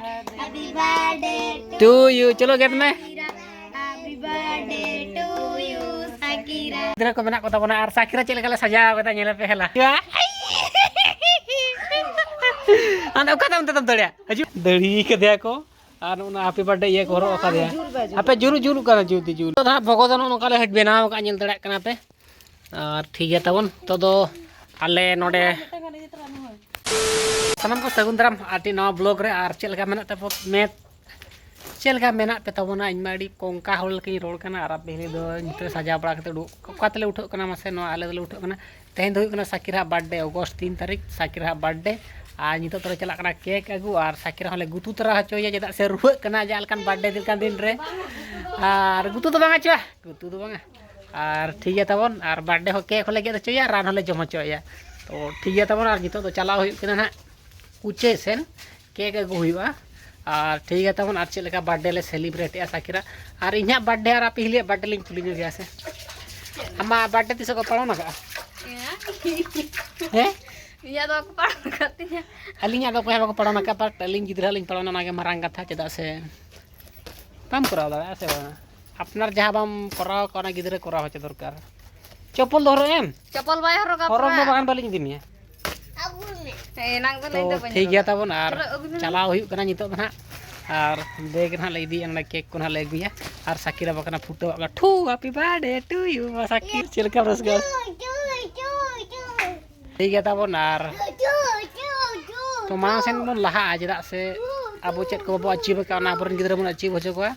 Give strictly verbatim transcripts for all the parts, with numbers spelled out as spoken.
Happy birthday to you. ᱪᱚᱞᱚ ᱜᱮᱫ ᱢᱮ᱾ Happy birthday to you, ᱥᱟᱠᱤᱨᱟ᱾ ᱜᱤᱫᱽᱨᱟᱹ ᱠᱚ ᱢᱮᱱᱟᱜ ᱠᱚ ᱛᱟᱵᱚᱱᱟ᱾ ᱟᱨ ᱥᱟᱠᱤᱨᱟ ᱪᱮᱫ ᱞᱮᱠᱟ ᱞᱮ ᱥᱟᱡᱟᱣ ᱠᱟᱫᱟ, ᱧᱮᱞ ᱯᱮ ᱦᱮᱞᱟ᱾ ᱟᱢ ᱫᱚ ᱚᱠᱟ ᱛᱮᱢ ᱛᱮᱫᱚᱢ ᱫᱟᱹᱲᱟ? ᱦᱤᱡᱩᱜ, ᱫᱟᱹᱲᱤ ᱠᱟᱫᱮᱭᱟ ᱠᱚ᱾ ᱟᱨ ᱚᱱᱟ ᱦᱮᱯᱤ ᱵᱟᱨᱛᱷᱰᱮ ᱤᱭᱟᱹ ᱠᱚ ᱦᱚᱨᱚᱜ ᱟᱠᱟᱫᱮᱭᱟ᱾ ᱡᱩᱞ ᱵᱟᱭ ᱡᱩᱞ ᱦᱟᱯᱮ, ᱡᱩᱞᱩᱜ, ᱡᱩᱞᱩᱜ ᱠᱟᱱᱟ, ᱡᱩᱞ ᱫᱚ ᱡᱩᱞ᱾ ᱱᱤᱛᱚᱜ ᱫᱚ ᱦᱟᱸᱜ ᱵᱷᱚᱜᱚᱫᱚᱱ ᱱᱚᱜᱼᱚ ᱱᱚᱝᱠᱟ ᱞᱮ ᱦᱮᱰ ᱵᱮᱱᱟᱣ ᱟᱠᱟᱫᱼᱟ, ᱧᱮᱞ ᱫᱟᱲᱮᱭᱟᱜ ᱠᱟᱱᱟ ᱯᱮ᱾ ᱟᱨ ᱴᱷᱤᱠ ᱜᱮᱭᱟ ᱛᱟᱵᱚᱱ, ᱱᱤᱛᱚᱜ ᱫᱚ ᱟᱞᱮ ᱱᱚᱰᱮ ᱥᱟᱱᱟᱢ ᱠᱚ ᱥᱟᱹᱜᱩᱱ ᱫᱟᱨᱟᱢ ᱟᱨ ᱴᱷᱤᱠ ᱱᱟᱣᱟ ᱵᱞᱚᱜ ᱨᱮ᱾ ᱟᱨ ᱪᱮᱫ ᱞᱮᱠᱟ ᱢᱮᱱᱟᱜ ᱛᱟᱵᱚ ᱢᱮ, ᱪᱮᱫ ᱞᱮᱠᱟ ᱢᱮᱱᱟᱜ ᱯᱮ ᱛᱟᱵᱚᱱᱟ? ᱤᱧ ᱢᱟ ᱟᱹᱰᱤ ᱠᱚᱝᱠᱟ ᱦᱚᱲ ᱞᱮᱠᱟᱧ ᱨᱚᱲ ᱠᱟᱱᱟ᱾ ᱟᱨ ᱟᱯᱮ ᱦᱤᱞᱤ ᱫᱚ ᱱᱤᱛᱚᱜ ᱥᱟᱡᱟᱣ ᱵᱟᱲᱟ ᱠᱟᱛᱮ ᱩᱰᱩᱠ, ᱚᱠᱟ ᱛᱮᱞᱮ ᱩᱴᱷᱟᱹᱜ ᱠᱟᱱᱟ ᱢᱟᱥᱮ? ᱱᱚᱣᱟ ᱟᱞᱮ ᱫᱚᱞᱮ ᱩᱴᱷᱟᱹᱜ ᱠᱟᱱᱟ᱾ ᱛᱮᱦᱮᱧ ᱫᱚ ᱦᱩᱭᱩᱜ ᱠᱟᱱᱟ ᱥᱟᱠᱤᱨᱟᱜ ᱵᱟᱨᱛᱷᱰᱮ, ᱚᱜᱚᱥᱴ ᱛᱤᱱ ᱛᱟᱹᱨᱤᱠᱷ ᱥᱟᱠᱤᱨᱟᱜ ᱵᱟᱨᱛᱷᱰᱮ᱾ ᱟᱨ ᱱᱤᱛᱚᱜ ᱫᱚᱞᱮ ᱪᱟᱞᱟᱜ ᱠᱟᱱᱟ ᱠᱮᱠ ᱟᱹᱜᱩ, ᱟᱨ ᱥᱟᱠᱤᱨᱟ ᱦᱚᱸᱞᱮ ᱜᱩᱛᱩ ᱛᱚᱨᱟ ᱦᱚᱪᱚᱭᱮᱭᱟ, ᱪᱮᱫᱟᱜ ᱥᱮ ᱨᱩᱣᱟᱹᱜ ᱠᱟᱱᱟ ᱡᱟᱦᱟᱸ ᱞᱮᱠᱟᱱ ᱵᱟᱨᱛᱷᱰᱮ ᱞᱮᱠᱟᱱ ᱫᱤᱱ ᱨᱮ᱾ ᱟᱨ ᱜᱩᱛᱩ ᱫᱚ ᱵᱟᱝᱟ ᱪᱚ, ᱜᱩᱛᱩ ᱫᱚ ᱵᱟᱝᱟ᱾ ᱟᱨ ᱴᱷᱤᱠ ᱜᱮᱭᱟ ᱛᱟᱵᱚᱱ, ᱟᱨ ᱵᱟᱨᱛᱷᱰᱮ ᱦᱚᱸ ᱠᱮᱠ ᱦᱚᱸᱞᱮ ᱜᱮᱫ ᱦᱚᱪᱚᱭᱟ, ᱨᱟᱱ ᱦᱚᱸᱞᱮ ᱡᱚᱢ ᱦᱚᱪᱚᱭᱟ᱾ ᱛᱚ ᱴᱷᱤᱠ ᱜᱮᱭᱟ ᱛᱟᱵᱚᱱ, ᱟᱨ ᱱᱤᱛᱚᱜ ᱫᱚ ᱪᱟᱞᱟᱣ ᱦᱩᱭᱩᱜ ᱠᱟᱱᱟ ᱱᱟᱦᱟᱜ ᱠᱩᱪᱟᱹ ᱥᱮᱱ, ᱠᱮᱠ ᱟᱹᱜᱩ ᱦᱩᱭᱩᱜᱼᱟ᱾ ᱟᱨ ᱴᱷᱤᱠ ᱜᱮᱭᱟ ᱛᱟᱵᱚᱱ, ᱟᱨ ᱪᱮᱫ ᱞᱮᱠᱟ ᱵᱟᱨᱛᱷᱰᱮ ᱞᱮ ᱥᱮᱞᱤᱵᱨᱮᱴᱮᱜᱼᱟ ᱥᱟᱠᱤᱨᱟ᱾ ᱟᱨ ᱤᱧᱟᱹᱜ ᱵᱟᱨᱛᱷᱰᱮ ᱟᱨ ᱟᱯᱮ ᱦᱤᱞᱤᱭᱟᱜ ᱵᱟᱨᱛᱷᱰᱮ ᱞᱤᱧ ᱠᱩᱞᱤ ᱧᱚᱜᱮᱭᱟ ᱥᱮ, ᱟᱢᱟᱜ ᱵᱟᱨᱛᱷᱰᱮ ᱛᱤᱥᱚᱜ ᱠᱚ ᱯᱟᱞᱚᱱ ᱟᱠᱟᱫᱼᱟ? ᱦᱮᱸ? ᱤᱧᱟᱹᱜ ᱫᱚ ᱵᱟᱠᱚ ᱯᱟᱲᱚᱱ ᱟᱠᱟᱫ ᱛᱤᱧᱟᱹ᱾ ᱟᱹᱞᱤᱧᱟᱜ ᱫᱚ ᱚᱠᱚᱭ ᱦᱚᱸ ᱵᱟᱠᱚ ᱯᱟᱲᱚᱱ ᱟᱠᱟᱫ, but ᱟᱹᱞᱤᱧ ᱜᱤᱫᱽᱨᱟᱹ ᱞᱤᱧ ᱯᱟᱲᱚᱱᱟ, ᱚᱱᱟᱜᱮ ᱢᱟᱨᱟᱝ ᱠᱟᱛᱷᱟ᱾ ᱪᱮᱫᱟᱜ ᱥᱮ ᱵᱟᱢ ᱠᱚᱨᱟᱣ ᱫᱟᱲᱮᱭᱟᱜᱼᱟ ᱥᱮ ᱵᱟᱝ? ᱟᱯᱱᱟᱨ ᱡᱟᱦᱟᱸ ᱵᱟᱢ ᱠᱚᱨᱟᱣ ᱠᱟᱜ, ᱚᱱᱟ ᱜᱤᱫᱽᱨᱟᱹ ᱠᱚᱨᱟᱣ ᱦᱚᱪᱚ ᱫᱚᱨᱠᱟᱨ᱾ ᱪᱚᱯᱚᱞ ᱫᱚ ᱦᱚᱨᱚᱜ ᱮᱢ᱾ ᱪᱚᱯᱚᱞ ᱵᱟᱭ ᱦᱚᱨᱚᱜᱟ ᱦᱚᱨᱚᱜ ᱫᱚ ᱯᱩᱨᱟ᱾ ᱵᱟᱠᱷᱟᱱ ᱵᱟᱹᱞᱤᱧ ᱤᱫᱤ ᱢᱮᱭᱟ᱾ ᱮᱱᱟᱝ ᱫᱚ ᱛᱚ ᱞᱟᱹᱭ ᱫᱚ ᱵᱟᱹᱧ ᱴᱷᱤᱠ ᱜᱮᱭᱟ ᱨᱚᱲᱟ᱾ ᱛᱟᱵᱚᱱ, ᱟᱨ ᱪᱚᱞᱚ, ᱟᱹᱜᱩᱭ ᱢᱮ᱾ ᱪᱟᱞᱟᱣ ᱦᱩᱭᱩᱜ ᱠᱟᱱᱟ ᱱᱤᱛᱚᱜ ᱫᱚ ᱱᱟᱦᱟᱜ᱾ ᱟᱨ ᱵᱮᱜᱽ ᱱᱟᱦᱟᱜ ᱞᱮ ᱤᱫᱤᱭᱟ, ᱚᱸᱰᱮ ᱠᱮᱠ ᱠᱚ ᱱᱟᱦᱟᱜ ᱞᱮ ᱟᱹᱜᱩᱭᱟ᱾ ᱟᱨ ᱥᱟᱠᱤᱨᱟ ᱵᱟᱠᱷᱨᱟ ᱯᱷᱩᱴᱟᱹᱣᱟᱜ ᱠᱟᱱᱟ, ᱴᱷᱩ, happy birthday to you, ᱢᱟ ᱥᱟᱠᱤᱨ, ᱪᱮᱫ ᱞᱮᱠᱟ ᱨᱟᱹᱥᱠᱟᱹ? ᱴᱷᱤᱠ ᱜᱮᱭᱟ ᱛᱟᱵᱚᱱ, ᱟᱨ ᱛᱚ ᱢᱟᱲᱟᱝ ᱥᱮᱱ ᱵᱚᱱ ᱞᱟᱦᱟᱜᱼᱟ, ᱪᱮᱫᱟᱜ ᱥᱮ ᱟᱵᱚ ᱪᱮᱫ ᱠᱚ ᱵᱟᱵᱚ ᱟᱹᱪᱤᱵᱷ ᱟᱠᱟᱫ, ᱚᱱᱟ ᱟᱵᱚᱨᱮᱱ ᱜᱤᱫᱽᱨᱟᱹ ᱵᱚᱱ ᱟᱹᱪᱤᱵᱷ ᱦᱚᱪᱚ ᱠᱚᱣᱟ᱾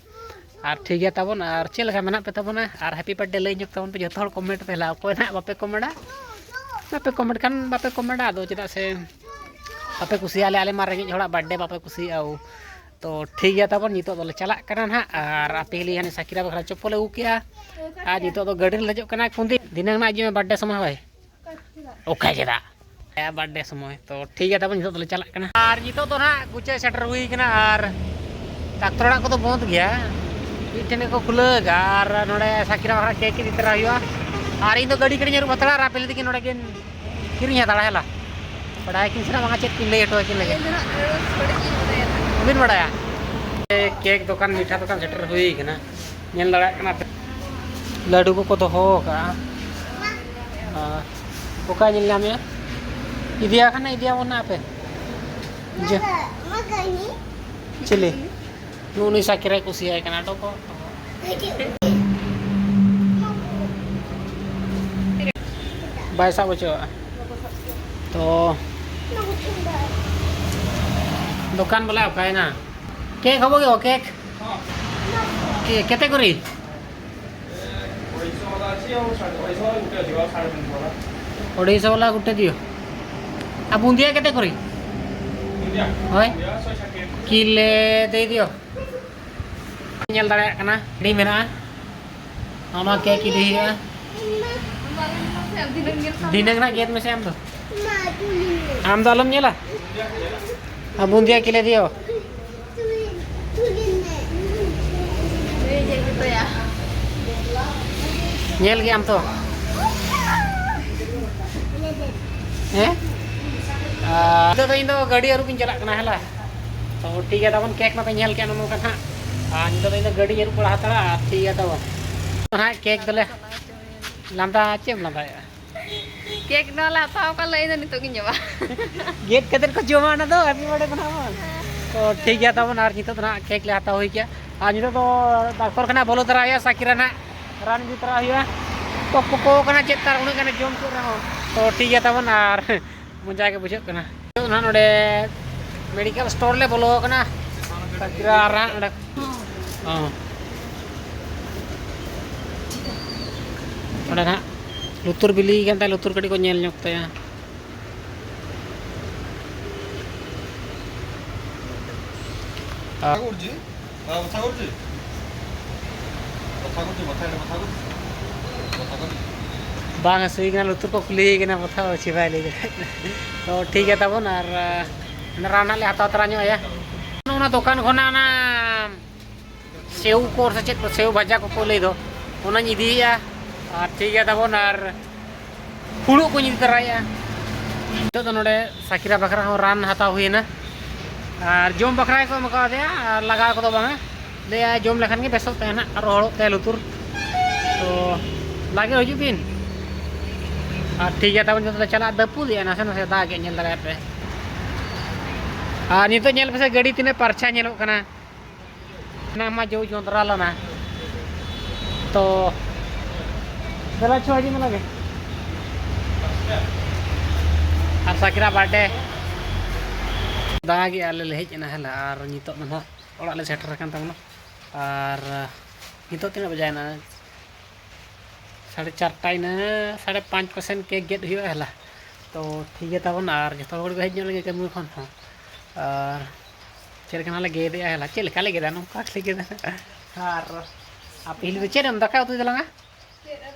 ᱟᱨ ᱴᱷᱤᱠ ᱜᱮᱭᱟ ᱛᱟᱵᱚᱱ, ᱟᱨ ᱪᱮᱫ ᱞᱮᱠᱟ ᱢᱮᱱᱟᱜ ᱯᱮ ᱛᱟᱵᱚᱱᱟ? ᱟᱨ ᱦᱮᱯᱤ ᱵᱟᱨᱛᱷᱰᱮ ᱞᱟᱹᱭ ᱧᱚᱜ ᱛᱟᱵᱚᱱ ᱯᱮ ᱡᱚᱛᱚ ᱦᱚᱲ, ᱠᱚᱢᱮᱱᱴ ᱯᱮ ᱦᱮᱞᱟ᱾ ᱚᱠᱚᱭ ᱱᱟᱦᱟᱜ ᱵᱟᱯᱮ ᱠᱚᱢᱮᱱᱴᱟ, ᱵᱟᱯᱮ ᱠᱚᱢᱮᱱᱴ ᱠᱷᱟᱱ ᱵᱟᱯᱮ ᱠᱚᱢᱮᱱᱴᱟ, ᱟᱫᱚ ᱪᱮᱫᱟᱜ ᱥᱮ ᱵᱟᱯᱮ ᱠᱩᱥᱤᱭᱟᱜᱼᱟ, ᱟᱞᱮ, ᱟᱞᱮ ᱢᱟ ᱨᱮᱸᱜᱮᱡ ᱦᱚᱲᱟᱜ ᱵᱟᱨᱛᱷᱰᱮ ᱵᱟᱯᱮ ᱠᱩᱥᱤᱭᱟᱜᱼᱟ᱾ ᱳ, ᱛᱚ ᱴᱷᱤᱠ ᱜᱮᱭᱟ ᱛᱟᱵᱚᱱ, ᱱᱤᱛᱚᱜ ᱫᱚᱞᱮ ᱪᱟᱞᱟᱜ ᱠᱟᱱᱟ ᱱᱟᱦᱟᱜ᱾ ᱟᱨ ᱟᱯᱮ ᱦᱤᱞᱤ ᱦᱟᱱᱮ ᱥᱟᱠᱤᱨᱟ ᱵᱟᱠᱷᱨᱟ ᱪᱚᱯᱯᱚᱞ ᱞᱮ ᱟᱹᱜᱩ ᱠᱮᱜᱼᱟ, ᱟᱨ ᱱᱤᱛᱚᱜ ᱫᱚ ᱜᱟᱹᱰᱤ ᱨᱮᱞᱮ ᱫᱮᱡᱚᱜ ᱠᱟᱱᱟ᱾ ᱠᱷᱩᱸᱫᱤ, ᱫᱷᱤᱱᱟᱹᱝ ᱱᱟᱜ ᱦᱤᱡᱩᱜ ᱢᱮ ᱵᱟᱨᱛᱷᱰᱮ ᱥᱚᱢᱚᱭ ᱦᱳᱭ᱾ ᱚᱠᱟ ᱪᱮᱫᱟᱜ? ᱦᱮᱸ, ᱵᱟᱨᱛᱷᱰᱮ ᱥᱚᱢᱚᱭ᱾ ᱛᱚ ᱴᱷᱤᱠ ᱜᱮᱭᱟ ᱛᱟᱵᱚᱱ, ᱱᱤᱛᱚᱜ ᱫᱚᱞᱮ ᱪᱟᱞᱟᱜ ᱠᱟᱱᱟ᱾ ᱟᱨ ᱱᱤᱛᱚᱜ ᱫᱚ ᱱᱟᱦᱟᱜ ᱜᱩᱪᱟᱹ ᱥᱮᱴᱮᱨ ᱦᱩᱭ ᱠᱟᱱᱟ, ᱟᱨ ᱰᱟᱠᱛᱚᱨ ᱚᱲᱟᱜ ᱠᱚᱫᱚ ᱵᱚᱱᱫ ᱜᱮᱭᱟ, ᱢᱤᱫᱴᱷᱮᱱ ᱜᱮᱠᱚ ᱠᱷᱩᱞᱟᱹᱣ ᱠᱟᱜᱼᱟ᱾ ᱟᱨ ᱱᱚᱰᱮ ᱥᱟᱠᱤᱨᱟ ᱵᱟᱠᱷᱨᱟ ᱠᱮᱠ ᱤᱫᱤ ᱛᱚᱨᱟ ᱦᱩᱭᱩᱜᱼᱟ᱾ ᱟᱨ ᱤᱧ ᱫᱚ ᱜᱟᱹᱰᱤ ᱠᱟᱹᱰᱤᱧ ᱟᱹᱨᱩᱵ ᱦᱟᱛᱟᱲᱟ, ᱟᱨ ᱟᱯᱮ ᱞᱟᱹᱜᱤᱫ ᱱᱚᱰᱮ ᱠᱤᱱ ᱠᱤᱨᱤᱧ ᱦᱟᱛᱟᱲᱟ, ᱦᱮᱞᱟ᱾ ᱵᱟᱰᱟᱭ ᱠᱤᱱ ᱥᱮᱱᱟᱜ ᱵᱟᱝᱟ ᱪᱮᱫ ᱠᱤᱱ ᱞᱟᱹᱭ ᱦᱚᱴᱚ ᱟᱹᱠᱤᱱ ᱞᱟᱹᱜᱤᱫ᱾ ᱤᱧ ᱫᱚ ᱱᱟᱜ ᱛᱷᱚᱲᱤ ᱜᱤᱧ ᱵᱟᱰᱟᱭᱟ᱾ ᱵᱤᱱ ᱵᱟᱲᱟᱭᱟ? ᱠᱮᱠ ᱫᱚᱠᱟᱱ, ᱢᱤᱴᱷᱟ ᱫᱚᱠᱟᱱ ᱥᱮᱴᱮᱨ ᱦᱩᱭ ᱠᱟᱱᱟ᱾ ᱧᱮᱞ ᱫᱟᱲᱮᱭᱟᱜ ᱠᱟᱱᱟ ᱯᱮ, ᱞᱟᱹᱰᱩ ᱠᱚᱠᱚ ᱫᱚᱦᱚ ᱟᱠᱟᱫᱼᱟ᱾ ᱟᱨ ᱚᱠᱟ ᱧᱮᱞ ᱧᱟᱢᱮᱜᱼᱟ? ᱤᱫᱤᱭᱟ ᱠᱷᱟᱱ ᱤᱫᱤᱭᱟᱵᱚᱱ ᱱᱟᱜ ᱟᱯᱮ᱾ ᱡᱮ, ᱪᱤᱞᱤ? ᱱᱩᱜᱼᱩ ᱱᱩᱭ ᱥᱟᱠᱤᱨᱟᱭ ᱠᱩᱥᱤᱭᱟᱭ ᱠᱟᱱᱟ, ᱰᱚᱠᱚ᱾ ᱵᱟᱭ ᱥᱟᱵ ᱦᱚᱪᱚᱣᱟᱜᱼᱟ᱾ ᱛᱚ, ᱫᱚᱠᱟᱱ ᱵᱚᱞᱮ ᱚᱠᱟᱭᱮᱱᱟ? ᱠᱮᱠ ᱦᱚᱵᱚ ᱜᱮ, ᱠᱮᱠ? ᱠᱮ-, କେତେ କରି? ଅଢ଼େଇଶହ ବାଲା ଅଛି ଆଉ ସାଢ଼େ, ଅଢ଼େଇଶହ ବାଲା ଗୋଟେ ଦିଅ, ଆଉ ସାଢ଼େ ତିନିଶହ ବାଲା। ଅଢ଼େଇଶହ ବାଲା ଗୋଟେ ଦିଅ। ଆଉ ବୁନ୍ଦିଆ କେତେ କରି? ବୁନ୍ଦିଆ? ହଏ। ବୁନ୍ଦିଆ ଶହେ ଷାଠିଏ। କିଲେ ଦେଇଦିଅ। ᱧᱮᱞ ᱫᱟᱲᱮᱭᱟᱜ ᱠᱟᱱᱟ, ᱟᱹᱰᱤ ᱢᱮᱱᱟᱜᱼᱟ᱾ ᱚᱱᱟ ᱠᱮᱠ ᱤᱫᱤ ᱦᱩᱭᱩᱜᱼᱟ᱾ ᱫᱷᱤᱱᱟᱹᱝ ᱱᱟᱜ ᱜᱮᱫ ᱢᱮᱥᱮ ᱟᱢ ᱫᱚ᱾ ᱟᱢ ᱫᱚ ᱟᱞᱚᱢ ᱧᱮᱞᱟ᱾ ᱟᱨ ᱵᱩᱸᱫᱤᱭᱟ ᱠᱤᱞᱮ ᱫᱤᱭᱳ᱾ ᱧᱮᱞ ᱜᱮᱭᱟᱢ ᱛᱚ᱾ ᱦᱮᱸ? ᱟᱨ ᱱᱤᱛᱚᱜ ᱫᱚ ᱤᱧ ᱫᱚ ᱜᱟᱹᱰᱤ ᱟᱹᱨᱩᱵ ᱤᱧ ᱪᱟᱞᱟᱜ ᱠᱟᱱᱟ, ᱦᱮᱞᱟ᱾ ᱛᱚ ᱴᱷᱤᱠ ᱜᱮᱭᱟ ᱛᱟᱵᱚᱱ, ᱠᱮᱠ ᱢᱟᱯᱮ ᱧᱮᱞ ᱠᱮᱜᱼᱟ ᱱᱚᱜᱼᱚ ᱱᱚᱝᱠᱟ ᱱᱟᱦᱟᱜ᱾ ᱟᱨ ᱱᱤᱛᱚᱜ ᱫᱚ ᱤᱧ ᱫᱚ ᱜᱟᱹᱰᱤ ᱟᱹᱨᱩᱵ ᱵᱟᱲᱟ ᱦᱟᱛᱟᱲᱟ, ᱟᱨ ᱴᱷᱤᱠ ᱜᱮᱭᱟ ᱛᱟᱵᱚᱱ᱾ ᱱᱟᱦᱟᱜ ᱠᱮᱠ ᱫᱚᱞᱮ ᱞᱟᱸᱫᱟ, ᱪᱮᱫ ᱮᱢ ᱞᱟᱸᱫᱟᱭᱮᱜᱼᱟ? ᱠᱮᱠ ᱱᱚᱣᱟ ᱞᱮ ᱦᱟᱛᱟᱣ ᱟᱠᱟᱫ ᱞᱮ, ᱤᱧ ᱫᱚ ᱱᱤᱛᱚᱜ ᱜᱤᱧ ᱡᱚᱢᱟ᱾ ᱜᱮᱫ ᱠᱟᱛᱮᱫ ᱠᱚ ᱡᱚᱢᱟ ᱚᱱᱟ ᱫᱚ, ᱦᱮᱯᱤ ᱵᱟᱨᱛᱷᱰᱮ ᱫᱚ ᱱᱟᱦᱟᱜ ᱵᱟᱝ᱾ ᱛᱚ ᱴᱷᱤᱠ ᱜᱮᱭᱟ ᱛᱟᱵᱚᱱ, ᱟᱨ ᱱᱤᱛᱚᱜ ᱫᱚ ᱱᱟᱦᱟᱜ ᱠᱮᱠ ᱞᱮ ᱦᱟᱛᱟᱣ ᱦᱩᱭ ᱠᱮᱜᱼᱟ᱾ ᱟᱨ ᱱᱤᱛᱚᱜ ᱫᱚ ᱰᱟᱠᱛᱚᱨ ᱠᱷᱟᱱᱟ ᱵᱚᱞᱚ ᱛᱚᱨᱟ ᱦᱩᱭᱩᱜᱼᱟ, ᱥᱟᱠᱤᱨᱟ ᱱᱟᱦᱟᱜ ᱨᱟᱱ ᱤᱫᱤ ᱛᱚᱨᱟ ᱦᱩᱭᱩᱜᱼᱟ᱾ ᱛᱚ ᱯᱚᱠᱚ ᱠᱟᱱᱟ ᱪᱮᱫ ᱛᱟᱨ ᱩᱱᱟᱹᱜ ᱜᱟᱱᱮ ᱡᱚᱢ ᱠᱮᱫ ᱨᱮᱦᱚᱸ᱾ ᱛᱚ ᱴᱷᱤᱠ ᱜᱮᱭᱟ ᱛᱟᱵᱚᱱ, ᱟᱨ ᱢᱚᱡᱟ ᱜᱮ ᱵᱩᱡᱷᱟᱹᱜ ᱠᱟᱱᱟ᱾ ᱱᱤᱛᱚᱜ ᱱᱟᱦᱟᱜ ᱱᱚᱰᱮ ᱢᱮᱰᱤᱠᱮᱞ ᱥᱴᱳᱨ ᱞᱮ ᱵᱚᱞᱚ ᱟᱠᱟᱱᱟ᱾ ᱥᱟᱠᱤᱨᱟ ᱟᱨ ᱱᱟᱦᱟᱜ ᱱᱚᱰᱮ, ᱦᱚᱸ᱾ ᱱᱚᱰᱮ ᱱᱟᱦᱟᱜ ᱞᱩᱛᱩᱨ ᱵᱤᱞᱤ ᱠᱟᱱ ᱛᱟᱭᱟ, ᱞᱩᱛᱩᱨ ᱠᱟᱹᱴᱤᱡ ᱠᱚ ᱧᱮᱞ ᱧᱚᱜ ᱛᱟᱭᱟ᱾ ᱟᱨ ᱵᱟᱝ ᱦᱟᱹᱥᱩᱭᱮ ᱠᱟᱱᱟ, ᱞᱩᱛᱩᱨ ᱠᱚ ᱠᱷᱩᱞᱟᱹᱣ ᱠᱟᱱᱟ, ᱵᱚᱛᱷᱟᱣ ᱦᱚᱪᱚ ᱵᱟᱭ ᱞᱟᱹᱭ ᱫᱟᱲᱮᱭᱟᱜ ᱠᱟᱱᱟ᱾ ᱛᱚ ᱴᱷᱤᱠ ᱜᱮᱭᱟ ᱛᱟᱵᱚᱱ, ᱟᱨ, ᱟᱨ ᱨᱟᱱ ᱦᱟᱸᱜ ᱞᱮ ᱦᱟᱛᱟᱣ ᱛᱚᱨᱟ ᱧᱚᱜ ᱟᱭᱟ᱾ ᱚᱱᱟ ᱫᱚᱠᱟᱱ ᱠᱷᱚᱱᱟᱜ ᱚᱱᱟ ᱥᱮᱣ ᱠᱚ ᱥᱮ ᱪᱮᱫ ᱠᱚ, ᱥᱮᱣ ᱵᱷᱟᱡᱟ ᱠᱚᱠᱚ ᱞᱟᱹᱭ ᱫᱚ, ᱚᱱᱟᱧ ᱤᱫᱤᱭᱮᱫᱼᱟ᱾ ᱟᱨ ᱴᱷᱤᱠ ᱜᱮᱭᱟ ᱛᱟᱵᱚᱱ, ᱟᱨ ᱯᱷᱩᱲᱩᱜ ᱠᱚᱧ ᱤᱫᱤ ᱛᱚᱨᱟᱭᱮᱫᱼᱟ᱾ ᱱᱤᱛᱚᱜ ᱫᱚ ᱱᱚᱰᱮ ᱥᱟᱠᱤᱨᱟ ᱵᱟᱠᱷᱨᱟ ᱦᱚᱸ ᱨᱟᱱ ᱦᱟᱛᱟᱣ ᱦᱩᱭᱮᱱᱟ᱾ ᱟᱨ ᱡᱚᱢ ᱵᱟᱠᱷᱨᱟ ᱜᱮᱠᱚ ᱮᱢ ᱠᱟᱣᱫᱮᱭᱟ, ᱟᱨ ᱞᱟᱜᱟᱣ ᱠᱚᱫᱚ ᱵᱟᱝᱟ᱾ ᱞᱟᱹᱭᱟ ᱡᱚᱢ ᱞᱮᱠᱷᱟᱱ ᱜᱮ ᱵᱮᱥᱚᱜ ᱛᱟᱭᱟ ᱱᱟᱦᱟᱜ, ᱟᱨ ᱨᱚᱦᱚᱲᱚᱜ ᱛᱟᱭᱟ ᱞᱩᱛᱩᱨ᱾ ᱛᱚ ᱞᱟᱜᱮ ᱦᱤᱡᱩᱜ ᱵᱤᱱ᱾ ᱟᱨ ᱴᱷᱤᱠ ᱜᱮᱭᱟ, ᱛᱟᱵᱚᱱ ᱱᱤᱛᱚᱜ ᱫᱚ ᱪᱟᱞᱟᱜ ᱫᱟᱹᱯᱩ ᱫᱮᱜᱼᱟ, ᱱᱟᱥᱮ ᱱᱟᱥᱮ ᱫᱟᱜ ᱜᱮ, ᱧᱮᱞ ᱫᱟᱲᱮᱭᱟᱜ ᱯᱮ᱾ ᱟᱨ ᱱᱤᱛᱚᱜ ᱧᱮᱞ ᱯᱮᱥᱮ, ᱜᱟᱹᱰᱤ ᱛᱤᱱᱟᱹᱜ ᱯᱟᱨᱪᱷᱟ ᱧᱮᱞᱚᱜ ᱠᱟᱱᱟ᱾ ᱚᱱᱟ ᱢᱟ ᱡᱚ ᱡᱚᱸᱫᱽᱨᱟ ᱞᱮᱱᱟ᱾ ᱛᱚ ᱫᱮᱞᱟ ᱪᱷᱚ ᱦᱤᱡᱩᱜ ᱢᱮ ᱞᱟᱜᱮ᱾ ᱟᱨ ᱥᱟᱠᱤᱨᱟ ᱵᱟᱨᱛᱷᱰᱮ᱾ ᱫᱟᱜᱮ ᱟᱞᱮ ᱞᱮ ᱦᱮᱡ ᱮᱱᱟ ᱦᱮᱞᱟ, ᱟᱨ ᱱᱤᱛᱚᱜ ᱫᱚ ᱱᱟᱦᱟᱜ ᱚᱲᱟᱜ ᱞᱮ ᱥᱮᱴᱮᱨ ᱟᱠᱟᱱ ᱛᱟᱵᱚᱱᱟ᱾ ᱟᱨ ᱱᱤᱛᱚᱜ ᱛᱤᱱᱟᱹᱜ ᱵᱟᱡᱟᱭᱮᱱᱟ? ᱥᱟᱲᱮ ᱪᱟᱨᱴᱟ ᱤᱱᱟᱹ, ᱥᱟᱲᱮ ᱯᱟᱸᱪ ᱠᱚᱥᱮᱱ ᱠᱮᱠ ᱜᱮᱫ ᱦᱩᱭᱩᱜᱼᱟ ᱦᱮᱞᱟ᱾ ᱛᱚ ᱴᱷᱤᱠ ᱜᱮ ᱛᱟᱵᱚᱱ, ᱟᱨ ᱡᱚᱛᱚ ᱦᱚᱲ ᱠᱚ ᱦᱮᱡ ᱧᱚᱜ ᱞᱮᱱ ᱜᱮ ᱠᱟᱹᱢᱤ ᱠᱷᱚᱱ ᱦᱚᱸ᱾ ᱟᱨ ᱪᱮᱫ ᱞᱮᱠᱟ ᱱᱟᱜ ᱞᱮ ᱜᱮᱫᱮᱜᱼᱟ ᱦᱮᱞᱟ, ᱪᱮᱫ ᱞᱮᱠᱟ ᱞᱮ ᱜᱮᱫᱟ, ᱱᱚᱝᱠᱟ ᱞᱮ ᱜᱮᱫᱟ᱾ ᱟᱨ ᱟᱯᱮ ᱦᱤᱞᱳᱜ ᱫᱚ ᱪᱮᱫ ᱮᱢ ᱫᱟᱠᱟ ᱩᱛᱩᱭ ᱛᱟᱞᱟᱝᱟ?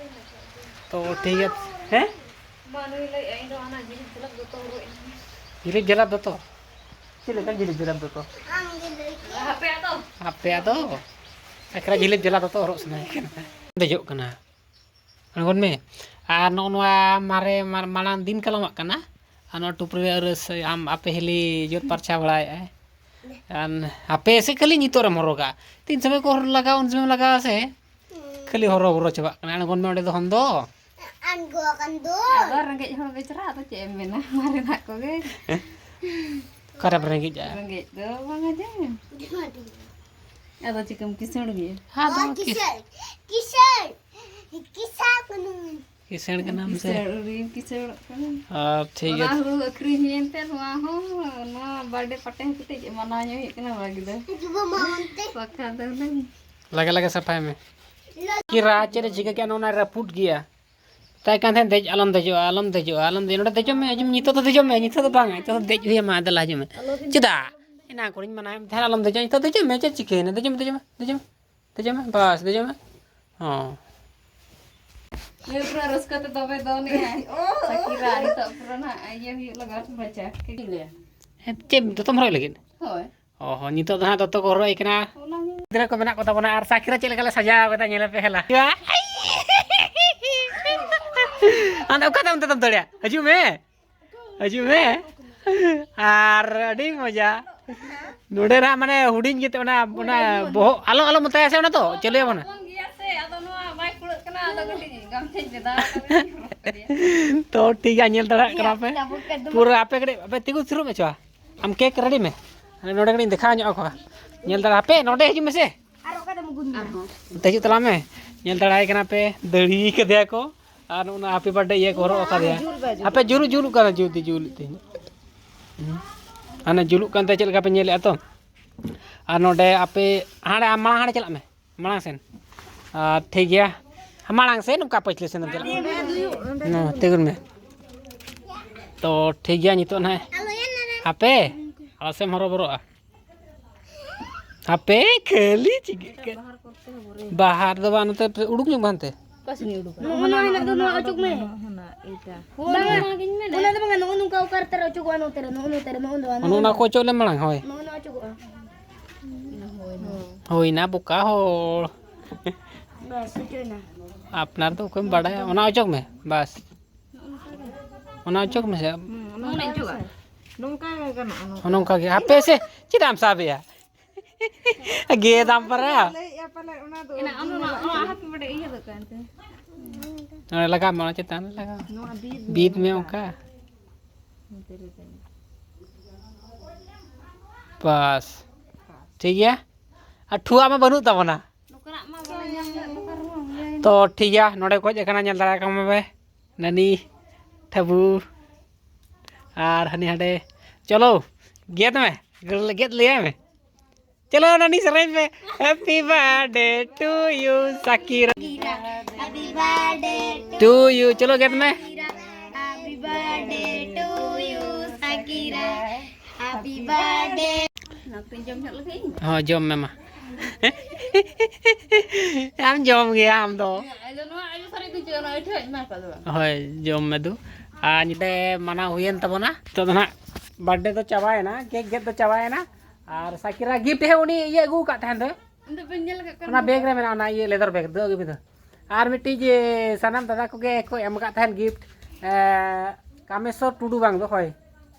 ᱛᱚ ᱴᱷᱤᱠ ᱜᱮᱭᱟ᱾ ᱦᱮᱸ? ᱢᱟ ᱱᱩᱭ ᱞᱟᱹᱭᱮᱫᱼᱟ, ᱤᱧ ᱫᱚ ᱦᱟᱱᱟ ᱡᱤᱞᱤᱧ ᱡᱮᱞᱟᱵ ᱫᱚᱛᱚ ᱦᱚᱨᱚᱜ ᱤᱧ ᱢᱮ᱾ ᱡᱤᱞᱤᱧ ᱡᱮᱞᱟᱵ ᱫᱚᱛᱚ? ᱪᱮᱫ ᱞᱮᱠᱟᱱ ᱡᱤᱞᱤᱧ ᱡᱮᱞᱟᱵ ᱫᱚᱛᱚ? ᱟᱢ ᱜᱮ ᱞᱟᱹᱭ ᱢᱮ᱾ ᱟᱯᱮᱭᱟᱜ ᱫᱚ? ᱟᱯᱮᱭᱟᱜ ᱫᱚ? ᱮᱠᱞᱟ ᱡᱤᱞᱤᱧ ᱡᱮᱞᱟᱵ ᱫᱚᱛᱚ ᱦᱚᱨᱚᱜ ᱥᱟᱱᱟᱭᱮ ᱠᱟᱱᱟ᱾ ᱫᱮᱡᱚᱜ ᱠᱟᱱᱟ᱾ ᱟᱬᱜᱚᱱ ᱢᱮ᱾ ᱟᱨ ᱱᱚᱜᱼᱚ ᱱᱚᱣᱟ ᱢᱟᱨᱮ ᱢᱟᱲᱟᱝ ᱫᱤᱱ ᱠᱟᱞᱚᱢᱟᱜ ᱠᱟᱱᱟ᱾ ᱟᱨ ᱱᱚᱣᱟ ᱴᱩᱯᱨᱤ ᱟᱨ ᱟᱢ ᱟᱯᱮ ᱦᱤᱞᱤ ᱡᱳᱨ ᱯᱟᱨᱪᱷᱟ ᱵᱟᱲᱟᱭᱮᱫᱼᱟᱭ᱾ ᱟᱨ ᱟᱯᱮ ᱥᱮ ᱠᱷᱟᱹᱞᱤ ᱱᱤᱛᱚᱜ ᱨᱮᱢ ᱦᱚᱨᱚᱜᱟ? ᱛᱤᱱ ᱥᱚᱢᱚᱭ ᱠᱚ ᱞᱟᱜᱟᱣᱟ, ᱩᱱ ᱥᱚᱢᱚᱭ ᱞᱟᱜᱟᱣᱟ ᱥᱮ? ᱠᱷᱟᱹᱞᱤ ᱦᱚᱨᱚ ᱵᱚᱨᱚ ᱪᱟᱵᱟᱜ ᱠᱟᱱᱟ᱾ ᱟᱬᱜᱚᱱ ᱢᱮ ᱚᱸᱰᱮ ᱫᱚ ᱦᱚᱱ ᱫᱚ᱾ ᱟᱬᱜᱚ ᱟᱠᱟᱱ ᱫᱚ᱾ ᱟᱫᱚ ᱨᱮᱸᱜᱮᱡ ᱦᱚᱲ ᱵᱮᱪᱟᱨᱟ, ᱟᱫᱚ ᱪᱮᱫ ᱮᱢ ᱢᱮᱱᱟ, ᱢᱟᱨᱮᱱᱟᱜ ᱠᱚᱜᱮ᱾ ᱚᱠᱟᱨᱮᱢ ᱨᱮᱸᱜᱮᱡᱼᱟ? ᱨᱮᱸᱜᱮᱡ ᱫᱚ ᱵᱟᱝᱟ ᱡᱮ᱾ ᱟᱫᱚ ᱪᱤᱠᱟᱹᱢ ᱠᱤᱥᱟᱹᱬ ᱜᱮᱭᱟ? ᱟᱫᱚ ᱠᱤᱥᱟᱹᱬ, ᱠᱤᱥᱟᱹᱬ, ᱠᱤᱥᱟᱹᱬ ᱠᱟᱱᱟᱢ ᱥᱮ? ᱠᱤᱥᱟᱹᱬ ᱟᱹᱣᱨᱤᱢ ᱠᱤᱥᱟᱹᱬᱚᱜ ᱠᱟᱱᱟ᱾ ᱟᱨ ᱴᱷᱤᱠ ᱚᱱᱟ ᱜᱮᱭᱟ᱾ ᱦᱩᱲᱩ ᱟᱹᱠᱷᱨᱤᱧ ᱦᱩᱭᱮᱱ ᱛᱮ ᱱᱚᱣᱟ ᱦᱚᱸ, ᱱᱚᱣᱟ ᱵᱟᱨᱰᱮ ᱯᱟᱴᱮ ᱦᱚᱛᱮᱡ ᱢᱟᱱᱟᱣ ᱧᱚᱜ ᱦᱩᱭᱩᱜ ᱠᱟᱱᱟ ᱵᱷᱟᱜᱤ ᱫᱚ᱾ ᱵᱟᱠᱷᱟᱱ ᱫᱚ ᱦᱩᱱᱟᱹᱝ ᱞᱟᱜᱮ ᱞᱟᱜᱮ ᱥᱟᱯᱷᱟᱭ ᱢᱮ᱾ ᱠᱤᱨᱟ ᱪᱮᱫ ᱮ ᱪᱤᱠᱟᱹ ᱠᱮᱜᱼᱟ? ᱱᱚᱣᱟ ᱨᱟᱹᱯᱩᱫ ᱜᱮᱭᱟ᱾ ᱢᱮᱛᱟᱭ ᱠᱟᱱ ᱛᱟᱦᱮᱸᱫ, "ᱫᱮᱡ ᱟᱞᱚᱢ ᱫᱮᱡᱚᱜᱼᱟ, ᱟᱞᱚᱢ ᱫᱮᱡᱚᱜᱼᱟ, ᱟᱞᱚᱢ ᱫᱮᱡᱚᱜᱼᱟ, ᱱᱚᱰᱮ ᱫᱮᱡᱚᱜ ᱢᱮ, ᱦᱤᱡᱩᱜ ᱢᱮ, ᱱᱤᱛᱚᱜ ᱫᱚ ᱵᱟᱝ, ᱱᱤᱛᱚᱜ ᱫᱚ ᱫᱮᱡ ᱦᱩᱭ ᱟᱢᱟ, ᱫᱮᱞᱟ ᱦᱤᱡᱩᱜ ᱢᱮ᱾" ᱪᱮᱫᱟᱜ? ᱮᱱᱟᱝ ᱠᱷᱚᱱᱤᱧ ᱢᱟᱱᱟᱣᱮᱫ ᱢᱮ ᱛᱟᱦᱮᱸᱫ, ᱟᱞᱚᱢ ᱫᱮᱡᱚᱜᱼᱟ, ᱱᱤᱛᱚᱜ ᱫᱮᱡᱚᱜ ᱢᱮ, ᱪᱮᱫ ᱪᱤᱠᱟᱹᱭᱮᱱᱟ? ᱫᱮᱡᱚᱜ ᱢᱮ, ᱫᱮᱡᱚᱜ ᱢᱮ, ᱫᱮᱡᱚᱜ ᱢᱮ, ᱫᱮᱡᱚᱜ ᱢᱮ, ᱵᱟᱥ, ᱫᱮᱡᱚᱜ ᱢᱮ᱾ ᱦᱚᱸ᱾ ᱱᱩᱭ ᱯᱩᱨᱟᱹ ᱨᱟᱹᱥᱠᱟᱹ ᱛᱮ ᱫᱚᱢᱮ ᱫᱚᱱᱮᱜᱼᱟᱭ᱾ ᱥᱟᱠᱤᱨᱟ, ᱱᱤᱛᱚᱜ ᱯᱩᱨᱟᱹ ᱱᱟᱜ ᱤᱭᱟᱹ ᱦᱩᱭᱩᱜ ᱞᱟᱜᱟᱜ ᱢᱟᱪᱟ᱾ ᱦᱮᱸ, ᱪᱮᱫ ᱫᱚᱛᱚᱢ ᱦᱚᱨᱚᱜ ᱞᱟᱹᱜᱤᱫ? ᱦᱳᱭ᱾ ᱚ ᱦᱚᱸ, ᱱᱤᱛᱚᱜ ᱫᱚ ᱦᱟᱸᱜ ᱫᱚᱛᱚ ᱠᱚ ᱦᱚᱨᱚᱜ ᱟᱭ ᱠᱟᱱᱟ᱾ ᱚᱱᱟ ᱜᱮ᱾ ᱜᱤᱫᱽᱨᱟᱹ ᱠᱚ ᱢᱮᱱᱟᱜ ᱠᱚ ᱛᱟᱵᱚᱱᱟ, ᱟᱨ ᱥᱟᱠᱤᱨᱟ ᱪᱮᱫ ᱞᱮᱠᱟ ᱞᱮ ᱥᱟᱡᱟᱣ ᱠᱟᱫᱟ, ᱧᱮᱞ ᱯᱮ ᱦᱮᱞᱟ᱾ ᱟᱢ ᱫᱚ ᱚᱠᱟᱛᱮ ᱚᱱᱛᱮ ᱫᱚᱢ ᱫᱟᱹᱲᱟ? ᱦᱤᱡᱩᱜ ᱢᱮ, ᱦᱤᱡᱩᱜ ᱢᱮ᱾ ᱟᱨ ᱟᱹᱰᱤ ᱢᱚᱡᱟ᱾ ᱱᱚᱰᱮ ᱱᱟᱜ ᱢᱟᱱᱮ ᱦᱩᱰᱤᱧ ᱜᱮᱛᱮ ᱚᱱᱟ, ᱚᱱᱟ ᱵᱚᱦᱚᱜ ᱟᱞᱚ, ᱟᱞᱚ ᱢᱮᱛᱟᱭᱟ ᱥᱮ, ᱚᱱᱟ ᱫᱚ ᱪᱟᱹᱞᱩᱭᱟᱵᱚᱱᱟ᱾ ᱛᱚ ᱴᱷᱤᱠ ᱜᱮᱭᱟ, ᱧᱮᱞ ᱫᱟᱲᱮᱭᱟᱜ ᱠᱟᱱᱟ ᱯᱮ᱾ ᱯᱩᱨᱟᱹ ᱟᱯᱮ ᱠᱟᱹᱴᱤᱡ ᱟᱯᱮ ᱛᱤᱸᱜᱩ ᱛᱷᱤᱨᱚᱜ ᱢᱮ ᱪᱚ᱾ ᱟᱢ ᱠᱮᱠ ᱨᱮᱰᱤ ᱢᱮ᱾ ᱱᱚᱰᱮ ᱠᱟᱹᱴᱤᱡ ᱤᱧ ᱫᱮᱠᱷᱟᱣ ᱧᱚᱜ ᱟᱠᱚᱣᱟ᱾ ᱧᱮᱞ ᱫᱟᱲᱮ ᱟᱯᱮ, ᱱᱚᱰᱮ ᱦᱤᱡᱩᱜ ᱢᱮᱥᱮ᱾ ᱱᱚᱛᱮ ᱦᱤᱡᱩᱜ ᱛᱟᱞᱟᱝ ᱢᱮ᱾ ᱧᱮᱞ ᱫᱟᱲᱮᱭᱟᱭ ᱠᱟᱱᱟ ᱯᱮ, ᱫᱟᱹᱲᱦᱤ ᱠᱟᱫᱮᱭᱟ ᱠᱚ᱾ ᱟᱨ ᱚᱱᱟ ᱦᱮᱯᱤ ᱵᱟᱨᱛᱷᱰᱮ ᱤᱭᱟᱹ ᱠᱚ ᱦᱚᱨᱚᱜ ᱟᱠᱟᱫᱮᱭᱟ᱾ ᱦᱟᱯᱮ, ᱡᱩᱞᱩᱜ, ᱡᱩᱞᱩᱜ ᱠᱟᱱᱟ, ᱡᱩᱞᱩᱜ ᱛᱤᱧ᱾ ᱦᱩᱸ᱾ ᱦᱟᱱᱮ ᱡᱩᱞᱩᱜ ᱠᱟᱱ ᱛᱟᱭᱟ, ᱪᱮᱫ ᱞᱮᱠᱟ ᱯᱮ ᱧᱮᱞᱮᱫᱼᱟ ᱛᱚ? ᱟᱨ ᱱᱚᱰᱮ ᱟᱯᱮ ᱦᱟᱸᱰᱮ, ᱟᱢ ᱢᱟᱲᱟᱝ ᱦᱟᱸᱰᱮ ᱪᱟᱞᱟᱜ ᱢᱮ, ᱢᱟᱲᱟᱝ ᱥᱮᱱ᱾ ᱟᱨ ᱴᱷᱤᱠ ᱜᱮᱭᱟ, ᱢᱟᱲᱟᱝ ᱥᱮᱱ ᱚᱱᱠᱟ ᱯᱟᱹᱪᱷᱞᱟᱹ ᱥᱮᱱ ᱮᱢ ᱪᱟᱞᱟᱜᱼᱟ᱾ ᱦᱮᱸ, ᱛᱤᱸᱜᱩᱱ ᱢᱮ᱾ ᱛᱚ ᱴᱷᱤᱠ ᱜᱮᱭᱟ, ᱱᱤᱛᱚᱜ ᱱᱟᱦᱟᱜ ᱦᱟᱯᱮ ᱟᱞᱚ ᱥᱮᱢ ᱦᱚᱨᱚᱵᱚᱨᱚᱜᱼᱟ᱾ ᱦᱟᱯᱮ ᱠᱷᱟᱹᱞᱤ ᱪᱤᱠᱟᱹᱜ ᱠᱟᱱᱟ᱾ ᱵᱟᱦᱟᱨ ᱫᱚ ᱵᱟᱝ, ᱱᱚᱛᱮ ᱩᱰᱩᱠ ᱧᱚᱜ ᱢᱮ ᱦᱟᱱᱛᱮ᱾ ᱚᱠᱟ ᱥᱮᱱ ᱤᱧ ᱩᱰᱩᱠᱟ? ᱱᱚᱜᱼᱚ ᱱᱚᱣᱟ ᱦᱮᱱᱟᱜ ᱫᱚ, ᱱᱚᱣᱟ ᱚᱪᱚᱜ ᱢᱮ᱾ ᱦᱟᱱᱟ, ᱮᱭᱴᱟ᱾ ᱵᱟᱝ, ᱚᱱᱟᱜᱤᱧ ᱢᱮᱱᱮᱫ᱾ ᱚᱱᱟ ᱫᱚ ᱵᱟᱝᱟ, ᱱᱚᱜᱼᱚ ᱱᱚᱝᱠᱟ ᱚᱠᱟ ᱨᱮ ᱛᱟᱨᱟ ᱚᱪᱚᱜᱚᱜᱼᱟ, ᱱᱚᱛᱮ ᱨᱮ, ᱱᱚᱜᱼᱚ ᱱᱚᱛᱮ ᱨᱮ, ᱱᱚᱜᱼᱚ ᱱᱚᱣᱟ, ᱚᱱᱮ ᱚᱱᱟ ᱱᱚᱜᱼᱚ ᱠᱚ ᱚᱪᱚᱜ ᱞᱮ ᱢᱟᱲᱟᱝ, ᱦᱳᱭ᱾ ᱱᱚᱜᱼᱚ ᱱᱚᱣᱟ ᱚᱪᱚᱜᱚᱜᱼᱟ᱾ ᱦᱩᱭᱱᱟ ᱵᱚᱠᱟ ᱦᱚᱲ᱾ ᱵᱟᱥ, ᱚᱪᱚᱭᱱᱟ᱾ ᱟᱯᱱᱟᱨ ᱫᱚ ᱚᱠᱚᱭᱮᱢ ᱵᱟᱰᱟᱭᱟ, ᱚᱱᱟ ᱚᱪᱚᱜ ᱢᱮ, ᱵᱟᱥ᱾ ᱚᱱᱟ ᱚᱪᱚᱜ ᱢᱮᱥᱮ᱾ ᱦᱩᱸ, ᱚᱱᱟ ᱚᱪᱚᱜᱟ᱾ ᱱᱚᱝᱠᱟ ᱜᱮ ᱜᱟᱱᱚᱜᱼᱟ, ᱱᱚᱝᱠᱟ᱾ ᱱᱚᱝᱠᱟ ᱜᱮ᱾ ᱦᱟᱯᱮ ᱥᱮ, ᱪᱮᱫᱟᱜ ᱮᱢ ᱥᱟᱵᱮᱭᱟ? ᱜᱮᱫᱟᱢ ᱯᱟᱨᱟ᱾ ᱞᱟᱹᱭᱮᱫᱼᱟ ᱯᱟᱞᱮ ᱚᱱᱟ ᱫᱚ ᱮᱱᱟ, ᱚᱱᱟ, ᱚᱱᱟ, ᱚᱱᱟ ᱦᱟᱯᱮ ᱵᱟᱰᱮ ᱤᱭᱟᱹ ᱫᱚ ᱠᱟᱱ ᱛᱮ᱾ ᱱᱚᱰᱮ ᱞᱟᱜᱟᱣ ᱢᱮ, ᱚᱱᱟ ᱪᱮᱛᱟᱱ ᱨᱮ ᱞᱟᱜᱟᱣ ᱢᱮ᱾ ᱱᱚᱣᱟ ᱵᱤᱫ ᱢᱮ ᱵᱤᱫ ᱢᱮ ᱚᱱᱠᱟ᱾ ᱚᱱᱠᱟ᱾ ᱱᱚᱛᱮ ᱨᱮ ᱛᱟᱦᱮᱸ᱾ ᱵᱟᱥ᱾ ᱴᱷᱤᱠ ᱜᱮᱭᱟ᱾ ᱟᱨ ᱴᱷᱩᱣᱟᱜ ᱢᱟ ᱵᱟᱹᱱᱩᱜ ᱛᱟᱵᱚᱱᱟ᱾ ᱱᱚᱝᱠᱟᱱᱟᱜ ᱢᱟ ᱵᱟᱞᱮ ᱧᱟᱢ ᱞᱮᱫ, ᱱᱚᱝᱠᱟ ᱨᱮᱦᱚᱸ ᱤᱭᱟᱹ᱾ ᱛᱚ ᱴᱷᱤᱠ ᱜᱮᱭᱟ, ᱱᱚᱰᱮ ᱠᱚ ᱦᱮᱡ ᱟᱠᱟᱱᱟ, ᱧᱮᱞ ᱫᱟᱲᱮᱭᱟᱜ ᱠᱟᱱ ᱢᱟᱯᱮ᱾ ᱱᱟᱹᱱᱤ, ᱴᱷᱟᱹᱵᱩ, ᱟᱨ ᱦᱟᱹᱱᱤ ᱦᱟᱸᱰᱮ᱾ ᱪᱚᱞᱚ, ᱜᱮᱫ ᱢᱮ, ᱜᱮᱫ ᱞᱟᱹᱭᱟᱭ ᱢᱮ᱾ ᱪᱚᱞᱚ, ᱱᱟᱹᱱᱤ ᱥᱮᱨᱮᱧ ᱯᱮ᱾ Happy birthday to you, Sakira. Happy birthday to you. ᱪᱚᱞᱚ, ᱜᱮᱫ ᱢᱮ᱾ Happy birthday to you, Sakira. Happy birthday. ᱚᱱᱟ ᱠᱚᱧ ᱡᱚᱢ ᱧᱚᱜ ᱞᱮᱜᱮ ᱤᱧ᱾ ᱦᱚᱸ, ᱡᱚᱢ ᱢᱮ ᱢᱟ᱾ ᱟᱢ ᱡᱚᱢ ᱜᱮᱭᱟ ᱟᱢ ᱫᱚ᱾ ᱟᱫᱚ ᱱᱚᱣᱟ ᱟᱭᱳ ᱥᱟᱨᱮᱡ ᱫᱚ ᱪᱮᱫ, ᱚᱱᱟ ᱟᱹᱴᱷᱟᱹ ᱮᱢᱟ ᱠᱚᱣᱟ ᱫᱚ ᱵᱟᱝ? ᱦᱳᱭ, ᱡᱚᱢ ᱢᱮ ᱫᱩ᱾ ᱟᱨ ᱧᱤᱫᱟᱹ ᱢᱟᱱᱟᱣ ᱦᱩᱭᱮᱱ ᱛᱟᱵᱚᱱᱟ᱾ ᱱᱤᱛᱚᱜ ᱫᱚ ᱱᱟᱦᱟᱜ ᱵᱟᱨᱛᱷᱰᱮ ᱫᱚ ᱪᱟᱵᱟᱭᱮᱱᱟ, ᱠᱮᱠ ᱜᱮᱫ ᱫᱚ ᱪᱟᱵᱟᱭᱮᱱᱟ᱾ ᱟᱨ ᱥᱟᱠᱤᱨᱟ ᱜᱤᱯᱷᱴ ᱦᱮᱸ ᱩᱱᱤ ᱤᱭᱟᱹ ᱟᱹᱜᱩ ᱟᱠᱟᱫ ᱛᱟᱦᱮᱱ ᱫᱚ᱾ ᱤᱧ ᱫᱚ ᱵᱟᱹᱧ ᱧᱮᱞ ᱟᱠᱟᱫ ᱠᱟᱱᱟ᱾ ᱚᱱᱟ ᱵᱮᱜᱽ ᱨᱮ ᱢᱮᱱᱟᱜᱼᱟ, ᱚᱱᱟ ᱤᱭᱟᱹ ᱞᱮᱫᱟᱨ ᱵᱮᱜᱽ ᱫᱚ ᱟᱹᱜᱩ ᱢᱮ ᱫᱚ᱾ ᱟᱨ ᱢᱤᱫᱴᱤᱡ ᱡᱮ ᱥᱟᱱᱟᱢ ᱫᱟᱫᱟ ᱠᱚᱜᱮ ᱠᱚ ᱮᱢ ᱟᱠᱟᱫ ᱛᱟᱦᱮᱱ ᱜᱤᱯᱷᱴ, ᱮ, ᱠᱟᱢᱮᱥᱣᱚᱨ ᱴᱩᱰᱩ ᱵᱟᱝ ᱫᱚ, ᱦᱳᱭ᱾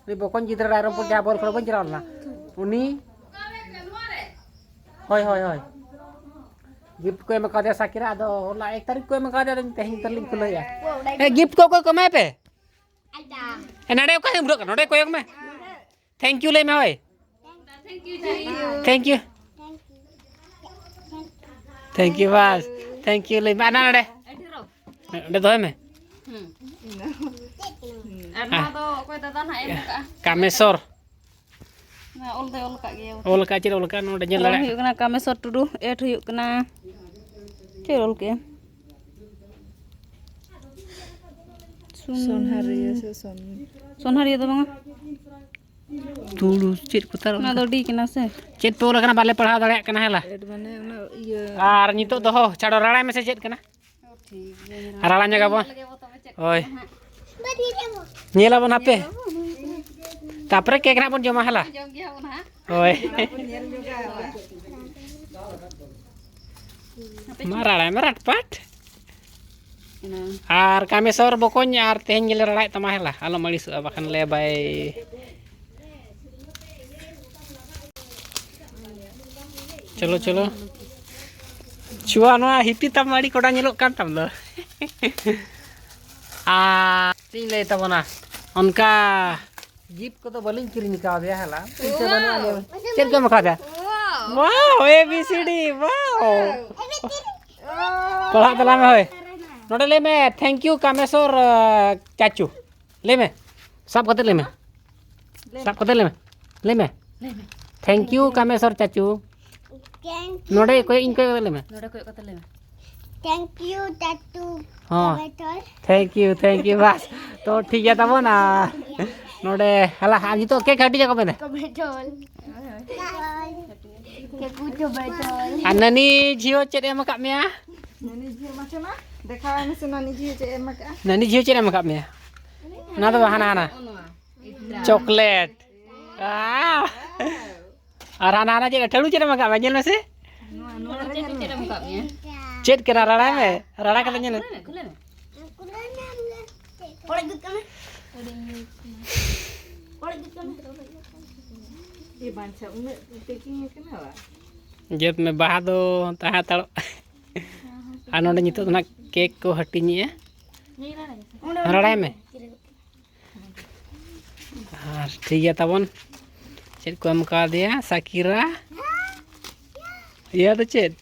ᱩᱱᱤ ᱵᱚᱠᱚᱧ ᱜᱤᱫᱽᱨᱟᱹ ᱨᱟᱭᱨᱚᱝᱯᱩᱨ ᱡᱟᱦᱟᱸ ᱵᱚᱞ ᱠᱷᱮᱞ ᱵᱟᱹᱧ ᱪᱟᱞᱟᱣ ᱞᱮᱱᱟ, ᱩᱱᱤ, ᱦᱳᱭ, ᱦᱳᱭ, ᱦᱳᱭ, ᱜᱤᱯᱷᱴ ᱠᱚ ᱮᱢ ᱠᱟᱣᱫᱮᱭᱟ ᱥᱟᱠᱤᱨᱟ᱾ ᱟᱫᱚ ᱦᱚᱞᱟ ᱮᱠ ᱛᱟᱹᱨᱤᱠᱷ ᱠᱚ ᱮᱢ ᱠᱟᱣᱫᱮᱭᱟ, ᱟᱫᱚ ᱛᱮᱦᱮᱧ ᱩᱛᱟᱹᱨ ᱞᱤᱧ ᱠᱷᱩᱞᱟᱹᱣᱮᱫᱼᱟ᱾ ᱦᱮᱸ, ᱜᱤᱯᱷᱴ ᱠᱚ ᱚᱠᱚᱭ ᱠᱚ ᱮᱢᱟᱭ ᱯᱮ? ᱮ, ᱱᱚᱰᱮ ᱚᱠᱟ ᱥᱮᱫ ᱮᱢ ᱵᱷᱩᱲᱟᱹᱜ ᱠᱟᱱᱟ? ᱱᱚᱰᱮ ᱠᱚᱭᱚᱜ ᱢᱮ᱾ Thank you ᱞᱟᱹᱭ ᱢᱮ ᱦᱳᱭ᱾ Thank you᱾ Thank you bus. Thank you ᱞᱟᱹᱭ ᱢᱮ᱾ ᱟᱨ ᱱᱚᱰᱮ, ᱚᱸᱰᱮ ᱫᱚᱦᱚᱭ ᱢᱮ᱾ ᱟᱨ ᱱᱚᱣᱟ ᱫᱚ ᱚᱠᱚᱭ ᱫᱟᱫᱟ ᱱᱟᱦᱟᱜ ᱮᱢ ᱠᱟᱜᱼᱟ? ᱠᱟᱢᱮᱥᱚᱨ᱾ ᱚᱱᱟ ᱚᱞ ᱫᱚᱭ ᱚᱞ ᱟᱠᱟᱫ ᱜᱮᱭᱟ᱾ ᱚᱞ ᱟᱠᱟᱫ, ᱪᱮᱫ ᱚᱞ ᱟᱠᱟᱫ? ᱱᱚᱰᱮ ᱧᱮᱞ ᱚᱞ ᱫᱟᱲᱮᱭᱟᱜ ᱦᱩᱭᱩᱜ ᱠᱟᱱᱟ ᱠᱟᱢᱮᱥᱚᱨ ᱴᱩᱰᱩ, ᱮᱴ ᱦᱩᱭᱩᱜ ᱠᱟᱱᱟ᱾ ᱪᱮᱫ ᱚᱞ ᱠᱮᱜᱼᱟ? ᱥᱩᱱ- ᱥᱚᱱᱦᱟᱨᱤᱭᱟᱹ ᱥᱮ ᱥᱚᱱ- ᱥᱚᱱᱦᱟᱨᱤᱭᱟᱹ ᱫᱚ ᱵᱟᱝᱟ᱾ ᱛᱩᱲᱩ ᱪᱮᱫ ᱠᱚ ᱛᱟᱨ ᱚᱱᱟ ᱫᱚ ᱰᱤ ᱠᱟᱱᱟ ᱥᱮ? ᱪᱮᱫ ᱯᱮ ᱚᱞ ᱟᱠᱟᱱᱟ? ᱵᱟᱞᱮ ᱯᱟᱲᱦᱟᱣ ᱫᱟᱲᱮᱭᱟᱜ ᱠᱟᱱᱟ ᱦᱮᱞᱟ᱾ ᱮᱰ ᱢᱟᱱᱮ ᱚᱱᱟ ᱤᱭᱟᱹ᱾ ᱟᱨ ᱱᱤᱛᱚᱜ ᱫᱚᱦᱚ ᱪᱷᱟᱲᱚ ᱨᱟᱲᱟᱭ ᱢᱮᱥᱮ ᱪᱮᱫ ᱠᱟᱱᱟ? ᱴᱷᱤᱠ ᱜᱮᱭᱟ᱾ ᱟᱨ ᱟᱲᱟᱝ ᱡᱟᱭᱜᱟ ᱵᱚᱱ᱾ ᱧᱮᱞ ᱞᱮᱜᱮ ᱵᱚ ᱛᱚᱵᱮ ᱪᱮᱫ ᱦᱳᱭ᱾ ᱠᱟᱱᱟ ᱦᱟᱸᱜ᱾ ᱧᱮᱞᱟᱵᱚᱱ ᱦᱟᱯᱮ᱾ ᱛᱟᱯᱚᱨᱮ ᱠᱮᱠ ᱱᱟᱦᱟᱜ ᱵᱚᱱ ᱡᱚᱢᱟ ᱦᱮᱞᱟ᱾ ᱡᱚᱢ ᱜᱮᱭᱟ ᱵᱚᱱ ᱦᱟᱸᱜ᱾ ᱦᱳᱭ᱾ ᱦᱟᱯᱮ ᱢᱟ ᱨᱟᱲᱟᱭ ᱢᱮ ᱨᱟᱴᱯᱟᱴ᱾ ᱦᱮᱸ᱾ ᱟᱨ ᱠᱟᱢᱮᱥᱚᱨ ᱵᱚᱠᱚᱧ ᱟᱨ ᱛᱮᱦᱮᱧ ᱜᱮᱞᱮ ᱨᱟᱲᱟᱭᱮᱫ ᱛᱟᱢᱟ ᱦᱮᱞᱟ, ᱟᱞᱚᱢ ᱟᱹᱲᱤᱥᱚᱜᱼᱟ, ᱵᱟᱠᱷᱟᱱ ᱞᱮ ᱵᱟᱭ᱾ ᱪᱚᱞᱚ, ᱪᱚᱞᱚ᱾ ᱪᱷᱩᱣᱟ, ᱱᱚᱣᱟ ᱦᱤᱯᱤ ᱛᱟᱢ ᱟᱹᱰᱤ ᱠᱚᱰᱟ ᱧᱮᱞᱚᱜ ᱠᱟᱱ ᱛᱟᱢ ᱫᱚ᱾ ᱟᱨ ᱪᱮᱫ ᱤᱧ ᱞᱟᱹᱭ ᱛᱟᱵᱚᱱᱟ, ᱚᱱᱠᱟ ᱜᱤᱯᱷᱴ ᱠᱚᱫᱚ ᱵᱟᱹᱞᱤᱧ ᱠᱤᱨᱤᱧ ᱠᱟᱣᱫᱮᱭᱟ ᱦᱮᱞᱟ, ᱯᱩᱭᱥᱟᱹ ᱵᱟᱹᱱᱩᱜ ᱟᱹᱱᱤᱡ᱾ ᱪᱮᱫ ᱠᱚ ᱮᱢ ᱠᱟᱣᱫᱮᱭᱟ? ᱣᱟᱣ, ᱮ ᱵᱤ ᱥᱤ ᱰᱤ, ᱣᱟᱣ᱾ ᱯᱟᱲᱦᱟᱜ ᱛᱟᱞᱟᱝ ᱢᱮ ᱦᱳᱭ᱾ ᱱᱚᱰᱮ ᱞᱟᱹᱭ ᱢᱮ, "Thank you ᱠᱟᱢᱮᱥᱚᱨ, ᱟ, ᱪᱟᱪᱩ"᱾ ᱞᱟᱹᱭ ᱢᱮ, ᱥᱟᱵ ᱠᱟᱛᱮ ᱞᱟᱹᱭ ᱢᱮ᱾ ᱥᱟᱵ ᱠᱟᱛᱮ ᱞᱟᱹᱭ ᱢᱮ᱾ ᱞᱟᱹᱭ ᱢᱮ᱾ ᱞᱟᱹᱭ ᱢᱮ᱾ "Thank you ᱠᱟᱢᱮᱥᱚᱨ ᱪᱟᱪᱩ"᱾ Thank you᱾ ᱱᱚᱰᱮ ᱠᱚᱭᱚᱜ, ᱤᱧ ᱠᱚᱭᱚᱜ ᱠᱟᱛᱮ ᱞᱟᱹᱭ ᱢᱮ᱾ ᱱᱚᱰᱮ ᱠᱚᱭᱚᱜ ᱠᱟᱛᱮ ᱞᱟᱹᱭ ᱢᱮ᱾ Thank you ᱪᱟᱪᱩ᱾ ᱦᱚᱸ᱾ ᱠᱟᱢᱮᱥᱚᱨ᱾ Thank you, thank you, ᱵᱟᱥ᱾ ᱛᱚ ᱴᱷᱤᱠ ᱜᱮᱭᱟ ᱛᱟᱵᱚᱱ, ᱟᱨ ᱱᱚᱰᱮ ᱦᱮᱞᱟ, ᱟᱨ ᱱᱤᱛᱚᱜ ᱠᱮᱠ ᱦᱟᱹᱴᱤᱧ ᱟᱠᱚ ᱢᱮ᱾ ᱠᱟᱢᱮᱥᱚᱨ᱾ ᱠᱮᱠᱩ ᱪᱚᱵᱮ ᱪᱚᱞ᱾ ᱟᱨ ᱱᱟᱹᱱᱤ ᱡᱷᱤᱭᱳ ᱪᱮᱫ ᱮ ᱮᱢ ᱟᱠᱟᱫ ᱢᱮᱭᱟ? ᱱᱟᱹᱱᱤ ᱡᱷᱤᱭᱳ ᱢᱟᱥᱮ ᱢᱟ ᱫᱮᱠᱷᱟᱣ ᱟᱭ ᱢᱮᱥᱮ, ᱱᱟᱹᱱᱤ ᱡᱷᱤᱭᱳ ᱪᱮᱫ ᱮ ᱮᱢ ᱟᱠᱟᱫᱼᱟ? ᱱᱟᱹᱱᱤ ᱡᱷᱤᱭᱳ ᱪᱮᱫ ᱮ ᱮᱢ ᱟᱠᱟᱫ ᱢᱮᱭᱟ? ᱚᱱᱟ ᱫᱚ ᱵᱟᱝ, ᱦᱟᱱᱟ, ᱦᱟᱱᱟ᱾ ᱪᱚᱠᱞᱮᱴ᱾ ᱟᱦ᱾ ᱟᱨ ᱦᱟᱱᱟ, ᱦᱟᱱᱟ ᱪᱮᱫ, ᱴᱷᱟᱹᱲᱩ ᱪᱮᱫ ᱮᱢ ᱟᱠᱟᱫ ᱢᱮᱭᱟ? ᱧᱮᱞ ᱢᱮᱥᱮ᱾ ᱱᱚᱣᱟ, ᱱᱚᱣᱟ ᱨᱮ ᱪᱮᱫ ᱮᱢ ᱟᱠᱟᱫ ᱢᱮᱭᱟ? ᱪᱮᱫ ᱠᱟᱱᱟ? ᱨᱟᱲᱟᱭ ᱢᱮ᱾ ᱨᱟᱲᱟ ᱠᱟᱛᱮ ᱧᱮᱞ ᱢᱮ᱾ ᱠᱷᱩᱞᱟᱹᱣ ᱢᱮ, ᱠᱷᱩᱞᱟᱹᱣ ᱢᱮ᱾ ᱚᱲᱮᱡ ᱜᱚᱫ ᱠᱟᱜ ᱢᱮ᱾ ᱚᱲᱮᱡ ᱜᱚᱫ ᱠᱟᱜ ᱢᱮ᱾ ᱮ ᱵᱟᱧᱪᱟᱣ ᱩᱱᱟᱹᱜ ᱯᱮᱠᱤᱝ ᱟᱠᱟᱱᱟ ᱵᱟ? ᱡᱮᱵᱽ ᱢᱮ ᱵᱟᱦᱟ ᱫᱚ ᱛᱟᱦᱮᱸ ᱦᱟᱛᱟᱲᱚᱜ᱾ ᱟᱨ ᱱᱚᱰᱮ ᱱᱤᱛᱚᱜ ᱫᱚ ᱱᱟᱜ ᱠᱮᱠ ᱠᱚ ᱦᱟᱹᱴᱤᱧᱮᱜᱼᱟ᱾ ᱨᱚᱲᱟᱭ ᱢᱮ᱾ ᱟᱨ ᱴᱷᱤᱠ ᱜᱮᱭᱟ ᱛᱟᱵᱚᱱ᱾ ᱪᱮᱫ ᱠᱚ ᱮᱢ ᱠᱟᱣᱫᱮᱭᱟ ᱥᱟᱠᱤᱨᱟ? ᱤᱭᱟᱹ ᱫᱚ ᱪᱮᱫ?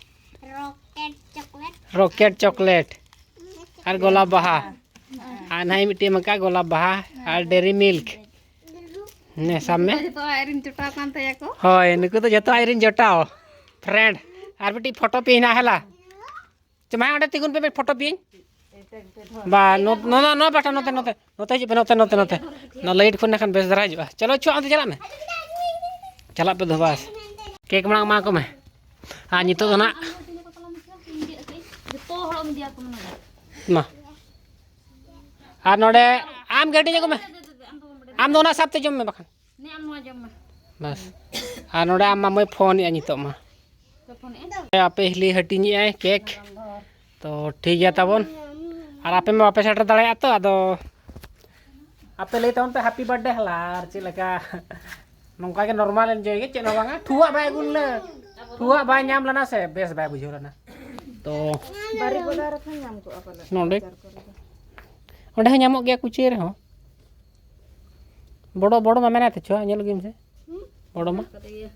Rocket chocolate. Rocket chocolate. ᱟᱨ ᱜᱳᱞᱟᱯ ᱵᱟᱦᱟ᱾ ᱟᱨ ᱱᱟᱦᱟᱜ ᱢᱤᱫᱴᱮᱱ ᱮᱢ ᱟᱠᱟᱫ ᱜᱳᱞᱟᱯ ᱵᱟᱦᱟ ᱟᱨ ᱰᱮᱨᱤ ᱢᱤᱞᱠ᱾ ᱱᱮ ᱥᱟᱵ ᱢᱮ᱾ ᱡᱚᱛᱚ ᱟᱡ ᱨᱮᱱ ᱡᱚᱴᱟᱣ ᱠᱟᱱ ᱛᱟᱭᱟ ᱠᱚ᱾ ᱦᱳᱭ, ᱱᱩᱠᱩ ᱫᱚ ᱡᱚᱛᱚ ᱟᱡ ᱨᱮᱱ ᱡᱚᱴᱟᱣ, ᱯᱷᱨᱮᱱᱰ᱾ ᱟᱨ ᱢᱤᱫᱴᱤᱡ ᱯᱷᱳᱴᱳ ᱯᱮ ᱦᱮᱱᱟᱜᱼᱟ, ᱦᱮᱞᱟ᱾ ᱪᱮ, ᱢᱟ ᱚᱸᱰᱮ ᱛᱤᱸᱜᱩᱱ ᱯᱮ, ᱢᱤᱫ ᱯᱷᱳᱴᱳ ᱯᱤᱭᱟᱹᱧ᱾ ᱵᱟ, ᱱᱚ-, ᱱᱚ-, ᱱᱚ-, ᱱᱚ ᱵᱮᱴᱟ, ᱱᱚᱛᱮ, ᱱᱚᱛᱮ᱾ ᱱᱚᱛᱮ ᱦᱤᱡᱩᱜ ᱯᱮ, ᱱᱚᱛᱮ, ᱱᱚᱛᱮ, ᱱᱚᱛᱮ᱾ ᱱᱚᱣᱟ ᱞᱟᱭᱤᱴ ᱠᱷᱚᱱ ᱮᱱᱠᱷᱟᱱ ᱵᱮᱥ ᱫᱷᱟᱨᱟ ᱦᱤᱡᱩᱜᱼᱟ᱾ ᱪᱚᱞᱚ, ᱪᱷᱩ, ᱚᱱᱛᱮ ᱪᱟᱞᱟᱜ ᱢᱮ᱾ ᱪᱟᱞᱟᱜ ᱯᱮ ᱫᱚ, ᱵᱟᱥ᱾ ᱠᱮᱠ ᱢᱟᱲᱟᱝ ᱮᱢᱟ ᱠᱚ ᱢᱮ᱾ ᱟᱨ ᱱᱤᱛᱚᱜ ᱫᱚ ᱱᱟᱜ ᱡᱚᱛᱚ ᱦᱚᱲ ᱮᱢ ᱤᱫᱤᱭᱟᱠᱚ ᱢᱮ ᱱᱚᱰᱮ᱾ ᱢᱟ᱾ ᱟᱨ ᱱᱚᱰᱮ ᱟᱢ ᱜᱮ ᱦᱟᱹᱴᱤᱧ ᱟᱠᱚ ᱢᱮ᱾ ᱟᱢ ᱫᱚ ᱚᱱᱟ ᱥᱟᱵ ᱛᱮ ᱡᱚᱢ ᱢᱮ ᱵᱟᱠᱷᱟᱱ᱾ ᱱᱮ ᱟᱢ ᱱᱚᱣᱟ ᱡᱚᱢ ᱢᱮ᱾ ᱵᱟᱥ᱾ ᱟᱨ ᱱᱚᱰᱮ ᱟᱢ ᱢᱟᱢᱟᱭ ᱯᱷᱳᱱᱮᱜᱼᱟ ᱱᱤᱛᱚᱜ ᱢᱟ᱾ ᱯᱮ ᱯᱷᱳᱱᱮᱜᱼᱟ? ᱟᱯᱮ ᱦᱤᱞᱤ ᱦᱟᱹᱴᱤᱧᱮᱜᱼᱟᱭ ᱠᱮᱠ᱾ ᱛᱚ ᱴᱷᱤᱠ ᱜᱮᱭᱟ ᱛᱟᱵᱚᱱ᱾ ᱟᱨ ᱟᱯᱮ ᱢᱟ ᱵᱟᱯᱮ ᱥᱮᱴᱮᱨ ᱫᱟᱲᱮᱭᱟᱜᱼᱟ ᱛᱚ, ᱟᱫᱚ ᱟᱯᱮ ᱞᱟᱹᱭ ᱛᱟᱵᱚᱱ ᱯᱮ ᱦᱮᱯᱤ ᱵᱟᱨᱛᱷᱰᱮ ᱦᱟᱞᱟ ᱟᱨ ᱪᱮᱫ ᱞᱮᱠᱟ᱾ ᱱᱚᱝᱠᱟ ᱜᱮ ᱱᱚᱨᱢᱟᱞ ᱮᱱᱡᱚᱭ ᱜᱮ, ᱪᱮᱫ ᱦᱚᱸ ᱵᱟᱝᱟ᱾ ᱴᱷᱩᱣᱟᱜ ᱵᱟᱭ ᱟᱹᱜᱩ ᱞᱮᱱᱟ, ᱴᱷᱩᱣᱟᱜ ᱵᱟᱭ ᱧᱟᱢ ᱞᱮᱱᱟ ᱥᱮ ᱵᱮᱥ ᱵᱟᱭ ᱵᱩᱡᱷᱟᱹᱣ ᱞᱮᱱᱟ᱾ ᱛᱚ ᱵᱟᱨᱤᱯᱟᱫᱟ ᱨᱮᱠᱷᱟᱱ ᱧᱟᱢ ᱠᱚᱜᱼᱟ ᱯᱟᱞᱮ, ᱱᱚᱰᱮ ᱵᱟᱡᱟᱨ ᱠᱚᱨᱮ ᱫᱚ᱾ ᱚᱸᱰᱮ ᱦᱚᱸ ᱧᱟᱢᱚᱜ ᱜᱮᱭᱟ ᱠᱩᱪᱟᱹ ᱨᱮᱦᱚᱸ᱾ ᱵᱚᱲᱚ, ᱵᱚᱲᱚ ᱢᱟ ᱢᱮᱱᱟᱭ ᱛᱮ ᱪᱚ, ᱧᱮᱞ ᱟᱹᱜᱩᱭ ᱢᱮᱥᱮ᱾ ᱦᱩᱸ? ᱵᱚᱲᱚ ᱢᱟ᱾ ᱢᱮᱱᱟᱜ ᱠᱟᱫᱮ ᱜᱮᱭᱟ᱾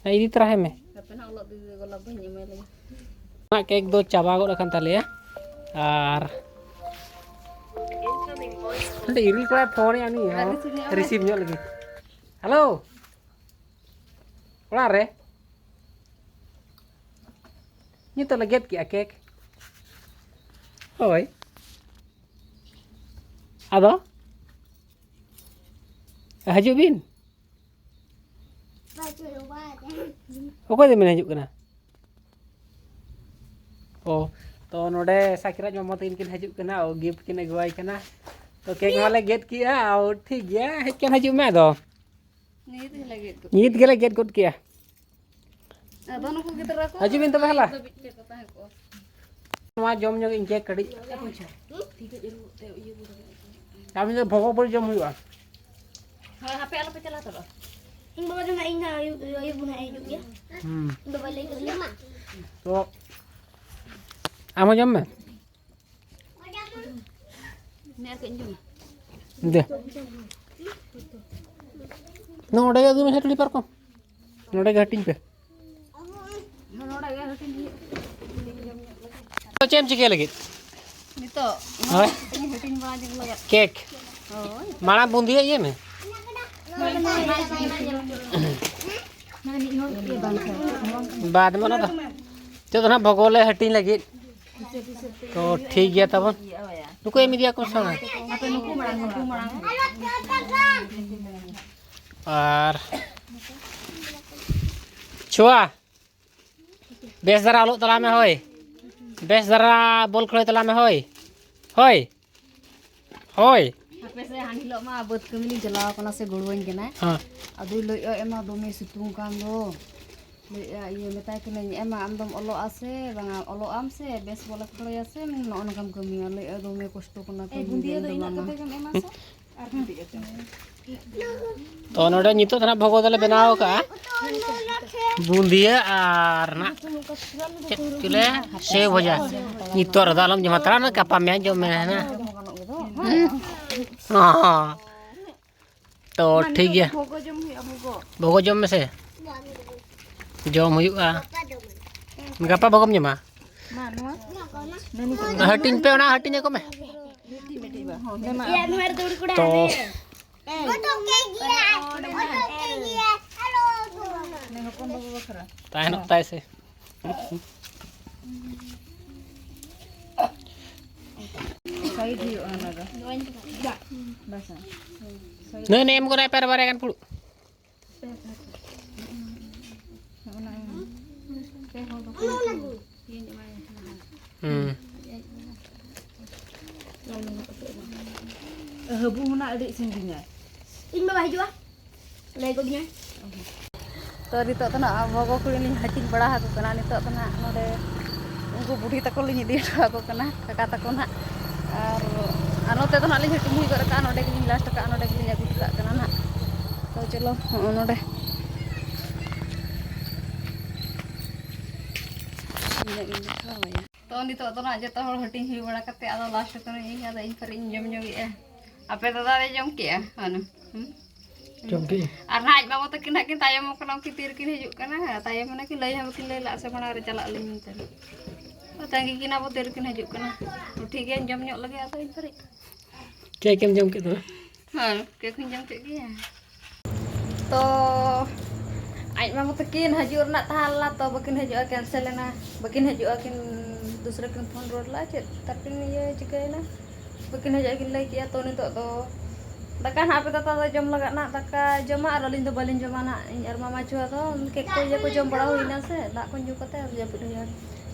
ᱦᱮᱸ, ᱤᱫᱤ ᱛᱚᱨᱟᱭ ᱢᱮ᱾ ᱦᱟᱯᱮ ᱱᱟᱦᱟᱜ ᱚᱞᱚᱜ ᱫᱤᱫᱤ ᱫᱚ ᱜᱳᱞᱟᱯ ᱵᱟᱦᱟᱧ ᱮᱢᱟᱭ ᱞᱮᱜᱮ᱾ ᱚᱱᱟ ᱠᱮᱠ ᱫᱚ ᱪᱟᱵᱟ ᱜᱚᱫ ᱟᱠᱟᱱ ᱛᱟᱞᱮᱭᱟ᱾ ᱟᱨ ᱢᱤᱫᱴᱮᱱ ᱤᱨᱤᱞ ᱠᱚᱲᱟᱭ ᱯᱷᱳᱱᱮᱜᱼᱟ ᱩᱱᱤ ᱦᱚᱸ᱾ ᱨᱤᱥᱤᱵᱷ ᱧᱚᱜ ᱞᱟᱹᱜᱤᱫ᱾ ᱦᱮᱞᱳ, ᱚᱲᱟᱜ ᱨᱮ? ᱱᱤᱛᱚᱜ ᱞᱮ ᱜᱮᱫ ᱠᱮᱜᱼᱟ ᱠᱮᱠ᱾ ᱦᱳᱭ᱾ ᱟᱫᱚ ᱦᱤᱡᱩᱜ ᱵᱤᱱ᱾ ᱚᱠᱚᱭ ᱫᱚᱵᱤᱱ ᱦᱤᱡᱩᱜ ᱠᱟᱱᱟ? ᱚ, ᱛᱚ ᱱᱚᱰᱮ ᱥᱟᱠᱤᱨᱟᱡ ᱢᱟᱢᱟ ᱛᱟᱹᱠᱤᱱ ᱠᱤᱱ ᱦᱤᱡᱩᱜ ᱠᱟᱱᱟ᱾ ᱚ, ᱜᱤᱯᱷᱴ ᱠᱤᱱ ᱟᱹᱜᱩᱣᱟᱭ ᱠᱟᱱᱟ᱾ ᱛᱚ ᱠᱮᱠ ᱢᱟᱞᱮ ᱜᱮᱫ ᱠᱮᱜᱼᱟ᱾ ᱚ, ᱴᱷᱤᱠ ᱜᱮᱭᱟ, ᱦᱮᱡ ᱠᱟᱱ ᱦᱤᱡᱩᱜ ᱢᱮ ᱟᱫᱚ᱾ ᱱᱤᱛ ᱜᱮᱞᱮ ᱜᱮᱫ ᱜᱚᱫ ᱱᱤᱛ ᱜᱮᱞᱮ ᱜᱮᱫ ᱜᱚᱫ ᱠᱮᱜᱼᱟ᱾ ᱟᱫᱚ ᱱᱩᱠᱩ ᱜᱤᱫᱽᱨᱟᱹ ᱠᱚ ᱦᱤᱡᱩᱜ ᱵᱤᱱ ᱛᱚᱵᱮ ᱦᱟᱞᱟ᱾ ᱫᱷᱟᱹᱵᱤᱡ ᱪᱮᱫ ᱠᱚ ᱛᱟᱦᱮᱸ ᱠᱚᱜᱼᱟ? ᱱᱚᱣᱟ ᱡᱚᱢ ᱧᱚᱜ ᱤᱧ ᱠᱮᱠ ᱠᱟᱹᱴᱤᱡ᱾ ᱟᱢ ᱫᱚ ᱵᱷᱚᱜᱚ ᱵᱷᱚᱜᱚ ᱡᱚᱢ ᱦᱩᱭᱩᱜᱼᱟ᱾ ᱦᱳᱭ, ᱦᱟᱯᱮ ᱟᱞᱚᱯᱮ ᱪᱟᱞᱟᱣ ᱩᱛᱟᱹᱨᱚᱜᱼᱟ᱾ ᱵᱟᱵᱟ ᱫᱚ ᱱᱟᱜ ᱤᱧ ᱦᱟᱸᱜ ᱟᱹᱭᱩᱵ, ᱟᱹᱭᱩᱵ ᱱᱟᱜ ᱦᱤᱡᱩᱜ ᱜᱮᱭᱟ᱾ ᱦᱩᱸ᱾ ᱵᱟᱵᱟᱭ ᱞᱟᱹᱭ ᱠᱟᱫᱤᱧᱟ᱾ ᱛᱚ, ᱟᱢ ᱦᱚᱸ ᱡᱚᱢ ᱢᱮ᱾ ᱫᱮ᱾ ᱱᱚᱰᱮ ᱜᱮ ᱟᱹᱜᱩᱭ ᱢᱮ ᱦᱟᱹᱴᱩᱲᱤ ᱯᱟᱨᱠᱚᱢ᱾ ᱱᱚᱰᱮ ᱜᱮ ᱦᱟᱹᱴᱤᱧ ᱯᱮ᱾ ᱛᱚ, ᱪᱮᱫ ᱮᱢ ᱪᱤᱠᱟᱹᱭ ᱞᱟᱹᱜᱤᱫ? ᱱᱤᱛᱚᱜ ᱦᱳᱭ᱾ ᱦᱟᱹᱴᱤᱧ ᱵᱟᱲᱟ ᱧᱚᱜ ᱞᱟᱜᱟᱫ᱾ ᱠᱮᱠ᱾ ᱦᱳᱭ᱾ ᱢᱟᱲᱟᱝ ᱵᱩᱸᱫᱤᱭᱟᱹ ᱤᱭᱟᱹ ᱢᱮ᱾ ᱵᱟᱫ ᱢᱮ ᱚᱱᱟ ᱫᱚ᱾ ᱱᱤᱛᱚᱜ ᱫᱚ ᱱᱟᱦᱟᱜ ᱵᱷᱚᱜᱚ ᱞᱮ ᱦᱟᱹᱴᱤᱧ ᱞᱟᱹᱜᱤᱫ᱾ ᱛᱚ, ᱴᱷᱤᱠ ᱜᱮᱭᱟ ᱛᱟᱵᱚᱱ᱾ ᱱᱩᱠᱩ ᱮᱢ ᱤᱫᱤᱭᱟ ᱠᱚ ᱥᱟᱶ᱾ ᱟᱨ ᱪᱷᱳᱣᱟ, ᱵᱮᱥ ᱫᱷᱟᱨᱟ ᱚᱞᱚᱜ ᱛᱟᱞᱟᱝ ᱢᱮ ᱦᱳᱭ᱾ ᱵᱮᱥ ᱫᱷᱟᱨᱟ ᱵᱚᱞ ᱠᱷᱮᱞᱳᱭ ᱛᱟᱞᱟᱝ ᱢᱮ ᱦᱳᱭ᱾ ᱦᱳᱭ᱾ ᱦᱳᱭ᱾ ᱦᱟᱯᱮ ᱥᱮ, ᱦᱟᱱ ᱦᱤᱞᱳᱜ ᱢᱟ ᱵᱟᱹᱫᱽ ᱠᱟᱹᱢᱤ ᱞᱤᱧ ᱪᱟᱞᱟᱣ ᱠᱟᱱᱟ ᱥᱮ, ᱜᱚᱲᱚᱣᱟᱹᱧ ᱠᱟᱱᱟᱭ᱾ ᱦᱮᱸ᱾ ᱟᱫᱚᱭ ᱞᱟᱹᱭᱮᱫᱼᱟ, "ᱮᱢᱟ, ᱫᱚᱢᱮ ᱥᱤᱛᱩᱝ ᱠᱟᱱ ᱫᱚ᱾" ᱞᱟᱹᱭᱮᱫᱼᱟ, ᱤᱭᱟᱹ, ᱢᱮᱛᱟᱭ ᱠᱟᱹᱱᱟᱹᱧ, "ᱮᱢᱟ, ᱟᱢ ᱫᱚᱢ ᱚᱞᱚᱜᱼᱟ ᱥᱮ ᱵᱟᱝᱟ? ᱚᱞᱚᱜ ᱟᱢ ᱥᱮ ᱵᱮᱥ ᱵᱚᱞᱮ ᱠᱷᱚᱲᱚᱭᱟ ᱥᱮ ᱱᱚᱜᱼᱚ ᱱᱚᱝᱠᱟᱢ ᱠᱟᱹᱢᱤᱭᱟ?" ᱞᱟᱹᱭᱮᱫᱼᱟ, "ᱫᱚᱢᱮ ᱠᱚᱥᱴᱚ ᱠᱟᱱᱟ ᱠᱟᱹᱢᱤ, ᱵᱩᱸᱫᱤᱭᱟᱹ ᱫᱚ ᱫᱚ ᱤᱱᱟᱹᱜ ᱵᱟᱝᱟ᱾" ᱠᱟᱛᱮ ᱜᱮᱢ ᱮᱢᱟ ᱥᱮ? ᱛᱚ, ᱱᱚᱰᱮ ᱱᱤᱛᱚᱜ ᱫᱚ ᱱᱟᱦᱟᱜ ᱵᱷᱚᱜᱚ ᱫᱚᱞᱮ ᱵᱮᱱᱟᱣ ᱟᱠᱟᱜᱼᱟ᱾ ᱵᱩᱸᱫᱤᱭᱟᱹ ᱟᱨ ᱱᱟᱜ ᱪᱮᱫ ᱪᱚᱞᱮ ᱥᱮᱣ ᱵᱷᱟᱡᱟ᱾ ᱱᱤᱛᱚᱜ ᱨᱮᱫᱚ ᱟᱞᱚᱢ ᱡᱚᱢ ᱦᱟᱛᱟᱲᱟ, ᱱᱟ ᱜᱟᱯᱟ ᱢᱮᱭᱟᱝ ᱡᱚᱢ ᱢᱮ ᱦᱟᱸᱜ᱾ ᱦᱚᱸ᱾ ᱛᱚ, ᱴᱷᱤᱠ ᱜᱮᱭᱟ᱾ ᱵᱷᱚᱜᱚ ᱡᱚᱢ ᱦᱩᱭᱩᱜᱼᱟ, ᱵᱷᱚᱜᱚ᱾ ᱵᱷᱚᱜᱚ ᱡᱚᱢ ᱢᱮᱥᱮ᱾ ᱡᱚᱢ ᱦᱩᱭᱩᱜᱼᱟ᱾ ᱜᱟᱯᱟ ᱵᱷᱚᱜᱚᱢ ᱡᱚᱢᱟ? ᱢᱟ, ᱱᱚᱣᱟ᱾ ᱦᱟᱹᱴᱤᱧ ᱯᱮ, ᱚᱱᱟ ᱦᱟᱹᱴᱤᱧ ᱟᱠᱚ ᱢᱮ᱾ ᱢᱤᱫᱴᱤᱡ, ᱢᱤᱫᱴᱤᱡ ᱵᱟ᱾ ᱦᱚᱸ, ᱱᱮ ᱢᱟ᱾ ᱤᱭᱟᱹ, ᱱᱚᱣᱟ ᱨᱮ ᱫᱩᱲᱩᱵ ᱠᱚᱲᱟ ᱛᱚ᱾ ᱦᱟᱱᱮ᱾ ᱚᱰᱚᱠ ᱠᱮᱫ ᱜᱮᱭᱟ, ᱚᱰᱚᱠ ᱠᱮᱫ ᱜᱮᱭᱟ᱾ ᱱᱮ ᱦᱚᱯᱚᱱ ᱵᱟᱹᱵᱩ ᱵᱟᱠᱷᱨᱟ᱾ ᱛᱟᱦᱮᱱᱚᱜ ᱛᱟᱭ ᱥᱮ᱾ ᱥᱟᱭᱤᱰ ᱦᱩᱭᱩᱜᱼᱟ ᱚᱱᱟ ᱫᱚ᱾ ᱵᱟᱥᱟ᱾ ᱱᱟᱹᱭ ᱱᱟᱹᱭ ᱮᱢ ᱜᱚᱫᱟᱭ ᱯᱮ ᱟᱨ ᱵᱟᱨᱭᱟ ᱜᱟᱱ ᱯᱷᱩᱲᱩᱜ᱾ ᱚᱱᱟ ᱯᱮ ᱦᱚᱲ ᱵᱟᱠᱚ ᱦᱩᱸ᱾ ᱦᱟᱹᱵᱩ ᱦᱚᱸ ᱱᱟᱜ ᱟᱹᱰᱤ ᱥᱟᱺᱜᱤᱧᱟ᱾ ᱤᱧ ᱵᱟᱵᱟ ᱦᱤᱡᱩᱜᱼᱟ, ᱞᱟᱹᱭ ᱜᱚᱫᱤᱧᱟᱭ᱾ ᱛᱚ, ᱱᱤᱛᱚᱜ ᱫᱚ ᱱᱟᱜ ᱵᱷᱚᱜᱚ ᱠᱚ ᱞᱤᱧ ᱦᱟᱹᱴᱤᱧ ᱵᱟᱲᱟ ᱟᱠᱚ ᱠᱟᱱᱟ᱾ ᱱᱤᱛᱚᱜ ᱫᱚ ᱱᱟᱜ ᱱᱚᱰᱮ ᱩᱱᱠᱩ ᱵᱩᱰᱷᱤ ᱛᱟᱠᱚ ᱞᱤᱧ ᱤᱫᱤ ᱦᱚᱴᱚ ᱟᱠᱚ ᱠᱟᱱᱟ, ᱠᱟᱠᱟ ᱛᱟᱠᱚ ᱱᱟᱜ᱾ ᱟᱨ, ᱟᱨ ᱱᱚᱛᱮ ᱫᱚ ᱱᱟᱜ ᱞᱤᱧ ᱦᱟᱹᱴᱤᱧ ᱦᱩᱭ ᱜᱚᱫ ᱠᱟᱜᱼᱟ, ᱱᱚᱰᱮ ᱜᱮᱞᱤᱧ ᱞᱟᱥᱴ ᱠᱟᱜᱼᱟ, ᱱᱚᱰᱮ ᱜᱮᱞᱤᱧ ᱟᱹᱜᱩ ᱦᱚᱴᱚ ᱠᱟᱜ ᱠᱟᱱᱟ ᱱᱟᱜ᱾ ᱛᱚ, ᱪᱚᱞᱚ, ᱦᱚᱸᱜᱼᱚ ᱱᱚᱰᱮ᱾ ᱤᱧ ᱫᱚ ᱤᱧ ᱫᱮᱠᱷᱟᱣ ᱟᱭᱟ᱾ ᱛᱚ, ᱱᱤᱛᱚᱜ ᱫᱚ ᱱᱟᱜ ᱡᱚᱛᱚ ᱦᱚᱲ ᱦᱟᱹᱴᱤᱧ ᱦᱩᱭ ᱵᱟᱲᱟ ᱠᱟᱛᱮ, ᱟᱫᱚ ᱞᱟᱥᱴ ᱠᱟᱹᱱᱟᱹᱧ ᱤᱧ, ᱟᱫᱚ ᱤᱧ ᱯᱟᱹᱨᱤᱡ ᱤᱧ ᱡᱚᱢ ᱧᱚᱜᱮᱜᱼᱟ᱾ ᱟᱯᱮ ᱫᱟᱫᱟ ᱞᱮ ᱡᱚᱢ ᱠᱮᱜᱼᱟ? ᱦᱟᱱᱟ᱾ ᱦᱩᱸ? ᱡᱚᱢ ᱠᱮᱜᱼᱟ᱾ ᱟᱨ ᱱᱟᱦᱟᱜ ᱟᱡ ᱵᱟᱵᱟ ᱛᱟᱹᱠᱤᱱ ᱦᱟᱸᱜ ᱠᱤᱱ ᱛᱟᱭᱚᱢ ᱠᱟᱱᱟ, ᱩᱱᱠᱤᱱ ᱛᱤ ᱨᱮᱠᱤᱱ ᱦᱤᱡᱩᱜ ᱠᱟᱱᱟ? ᱛᱟᱭᱚᱢ ᱢᱟᱱᱮ ᱠᱤᱱ ᱞᱟᱹᱭ ᱦᱚᱸ ᱵᱟᱹᱠᱤᱱ ᱞᱟᱹᱭ ᱞᱟᱜᱼᱟ ᱥᱮ ᱢᱟᱲᱟᱝ ᱨᱮ ᱪᱟᱞᱟᱜ ᱟᱹᱞᱤᱧ ᱢᱮᱱᱛᱮ᱾ ᱛᱟᱺᱜᱤ ᱠᱤᱱᱟ ᱵᱚ ᱛᱤ ᱨᱮᱠᱤᱱ ᱦᱤᱡᱩᱜ ᱠᱟᱱᱟ᱾ ᱴᱷᱤᱠ ᱜᱮᱭᱟ, ᱡᱚᱢ ᱧᱚᱜ ᱞᱮᱜᱮ ᱟᱫᱚ ᱤᱧ ᱯᱟᱹᱨᱤᱡ᱾ ᱠᱮᱠ ᱮᱢ ᱡᱚᱢ ᱠᱮᱫ ᱛᱟᱢᱟ? ᱦᱮᱸ, ᱠᱮᱠ ᱦᱚᱸᱧ ᱡᱚᱢ ᱠᱮᱫ ᱜᱮᱭᱟ᱾ ᱛᱚ, ᱟᱡ ᱢᱟᱢᱟ ᱛᱟᱹᱠᱤᱱ ᱦᱤᱡᱩᱜ ᱨᱮᱱᱟᱜ ᱛᱟᱦᱮᱸ ᱞᱮᱱᱟ, ᱛᱚ ᱵᱟᱹᱠᱤᱱ ᱦᱤᱡᱩᱜᱼᱟ, ᱠᱮᱱᱥᱮᱞ ᱮᱱᱟ᱾ ᱵᱟᱹᱠᱤᱱ ᱦᱤᱡᱩᱜᱼᱟ, ᱠᱤᱱ ᱫᱩᱥᱨᱟᱹ ᱠᱤᱱ ᱯᱷᱳᱱ ᱨᱩᱣᱟᱹᱲ ᱞᱮᱫᱼᱟ, ᱪᱮᱫ ᱛᱟᱹᱠᱤᱱ ᱤᱭᱟᱹ ᱪᱤᱠᱟᱹᱭᱮᱱᱟ, ᱵᱟᱹᱠᱤᱱ ᱦᱤᱡᱩᱜᱼᱟ ᱠᱤᱱ ᱞᱟᱹᱭ ᱠᱮᱜᱼᱟ᱾ ᱛᱚ ᱱᱤᱛᱚᱜ ᱫᱚ ᱫᱟᱠᱟ ᱱᱟᱦᱟᱜ ᱟᱯᱮ ᱫᱟᱫᱟ ᱫᱚ ᱡᱚᱢ ᱞᱟᱜᱟᱜ ᱱᱟᱦᱟᱜ, ᱫᱟᱠᱟ ᱡᱚᱢᱟ, ᱟᱨ ᱟᱹᱞᱤᱧ ᱫᱚ ᱵᱟᱹᱞᱤᱧ ᱡᱚᱢᱟ ᱱᱟᱦᱟᱜ᱾ ᱤᱧ ᱟᱨ ᱢᱟᱢᱟ ᱪᱷᱩᱣᱟ ᱫᱚ ᱠᱮᱠ ᱠᱚ ᱤᱭᱟᱹ ᱠᱚ ᱡᱚᱢ ᱵᱟᱲᱟ ᱦᱩᱭᱱᱟ ᱥᱮ, ᱫᱟᱜ ᱠᱚ ᱧᱩ ᱠᱟᱛᱮ ᱟᱨ ᱡᱟᱹᱯᱤᱫ ᱦᱩᱭᱩᱜᱼᱟ᱾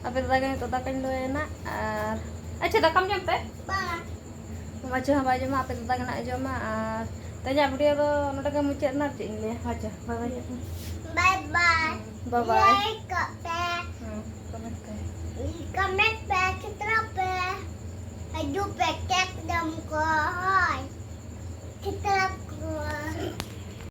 ᱟᱯᱮ ᱫᱟᱫᱟ ᱜᱮ ᱱᱤᱛᱚᱜ ᱫᱟᱠᱟᱧ ᱫᱚᱦᱚᱭᱟ ᱱᱟᱦᱟᱜ, ᱟᱨ ᱟᱪᱪᱷᱟ, ᱫᱟᱠᱟᱢ ᱡᱚᱢ ᱛᱮ? ᱵᱟᱝ᱾ ᱢᱟᱢᱟ ᱪᱷᱩᱣᱟ ᱦᱚᱸ ᱵᱟᱭ ᱡᱚᱢᱟ, ᱟᱯᱮ ᱫᱟᱫᱟ ᱜᱮ ᱱᱟᱦᱟᱜ ᱮ ᱡᱚᱢᱟ᱾ ᱟᱨ ᱛᱮᱦᱮᱧᱟᱜ ᱵᱷᱤᱰᱤᱭᱳ ᱫᱚ ᱱᱚᱰᱮ ᱜᱮ ᱢᱩᱪᱟᱹᱫ ᱮᱱᱟ, ᱟᱨ ᱪᱮᱫ ᱤᱧ ᱞᱟᱹᱭᱟ? ᱟᱪᱪᱷᱟ, ᱵᱟᱭ ᱵᱟᱭ᱾ ᱵᱟᱭ ᱵᱟᱭ᱾ ᱞᱟᱭᱤᱠ ᱠᱟᱜ ᱯᱮ᱾ ᱦᱮᱸ, ᱠᱚᱢᱮᱱᱴ ᱯᱮ᱾ ᱠᱚᱢᱮᱱᱴ ᱯᱮ, ᱠᱷᱮᱛᱨᱚ ᱯᱮ᱾ ᱦᱤᱡᱩᱜ ᱯᱮ, ᱠᱮᱠ ᱡᱚᱢ ᱠᱚ, ᱦᱳᱭ᱾ ᱠᱷᱮᱛᱨᱚ ᱠᱚ᱾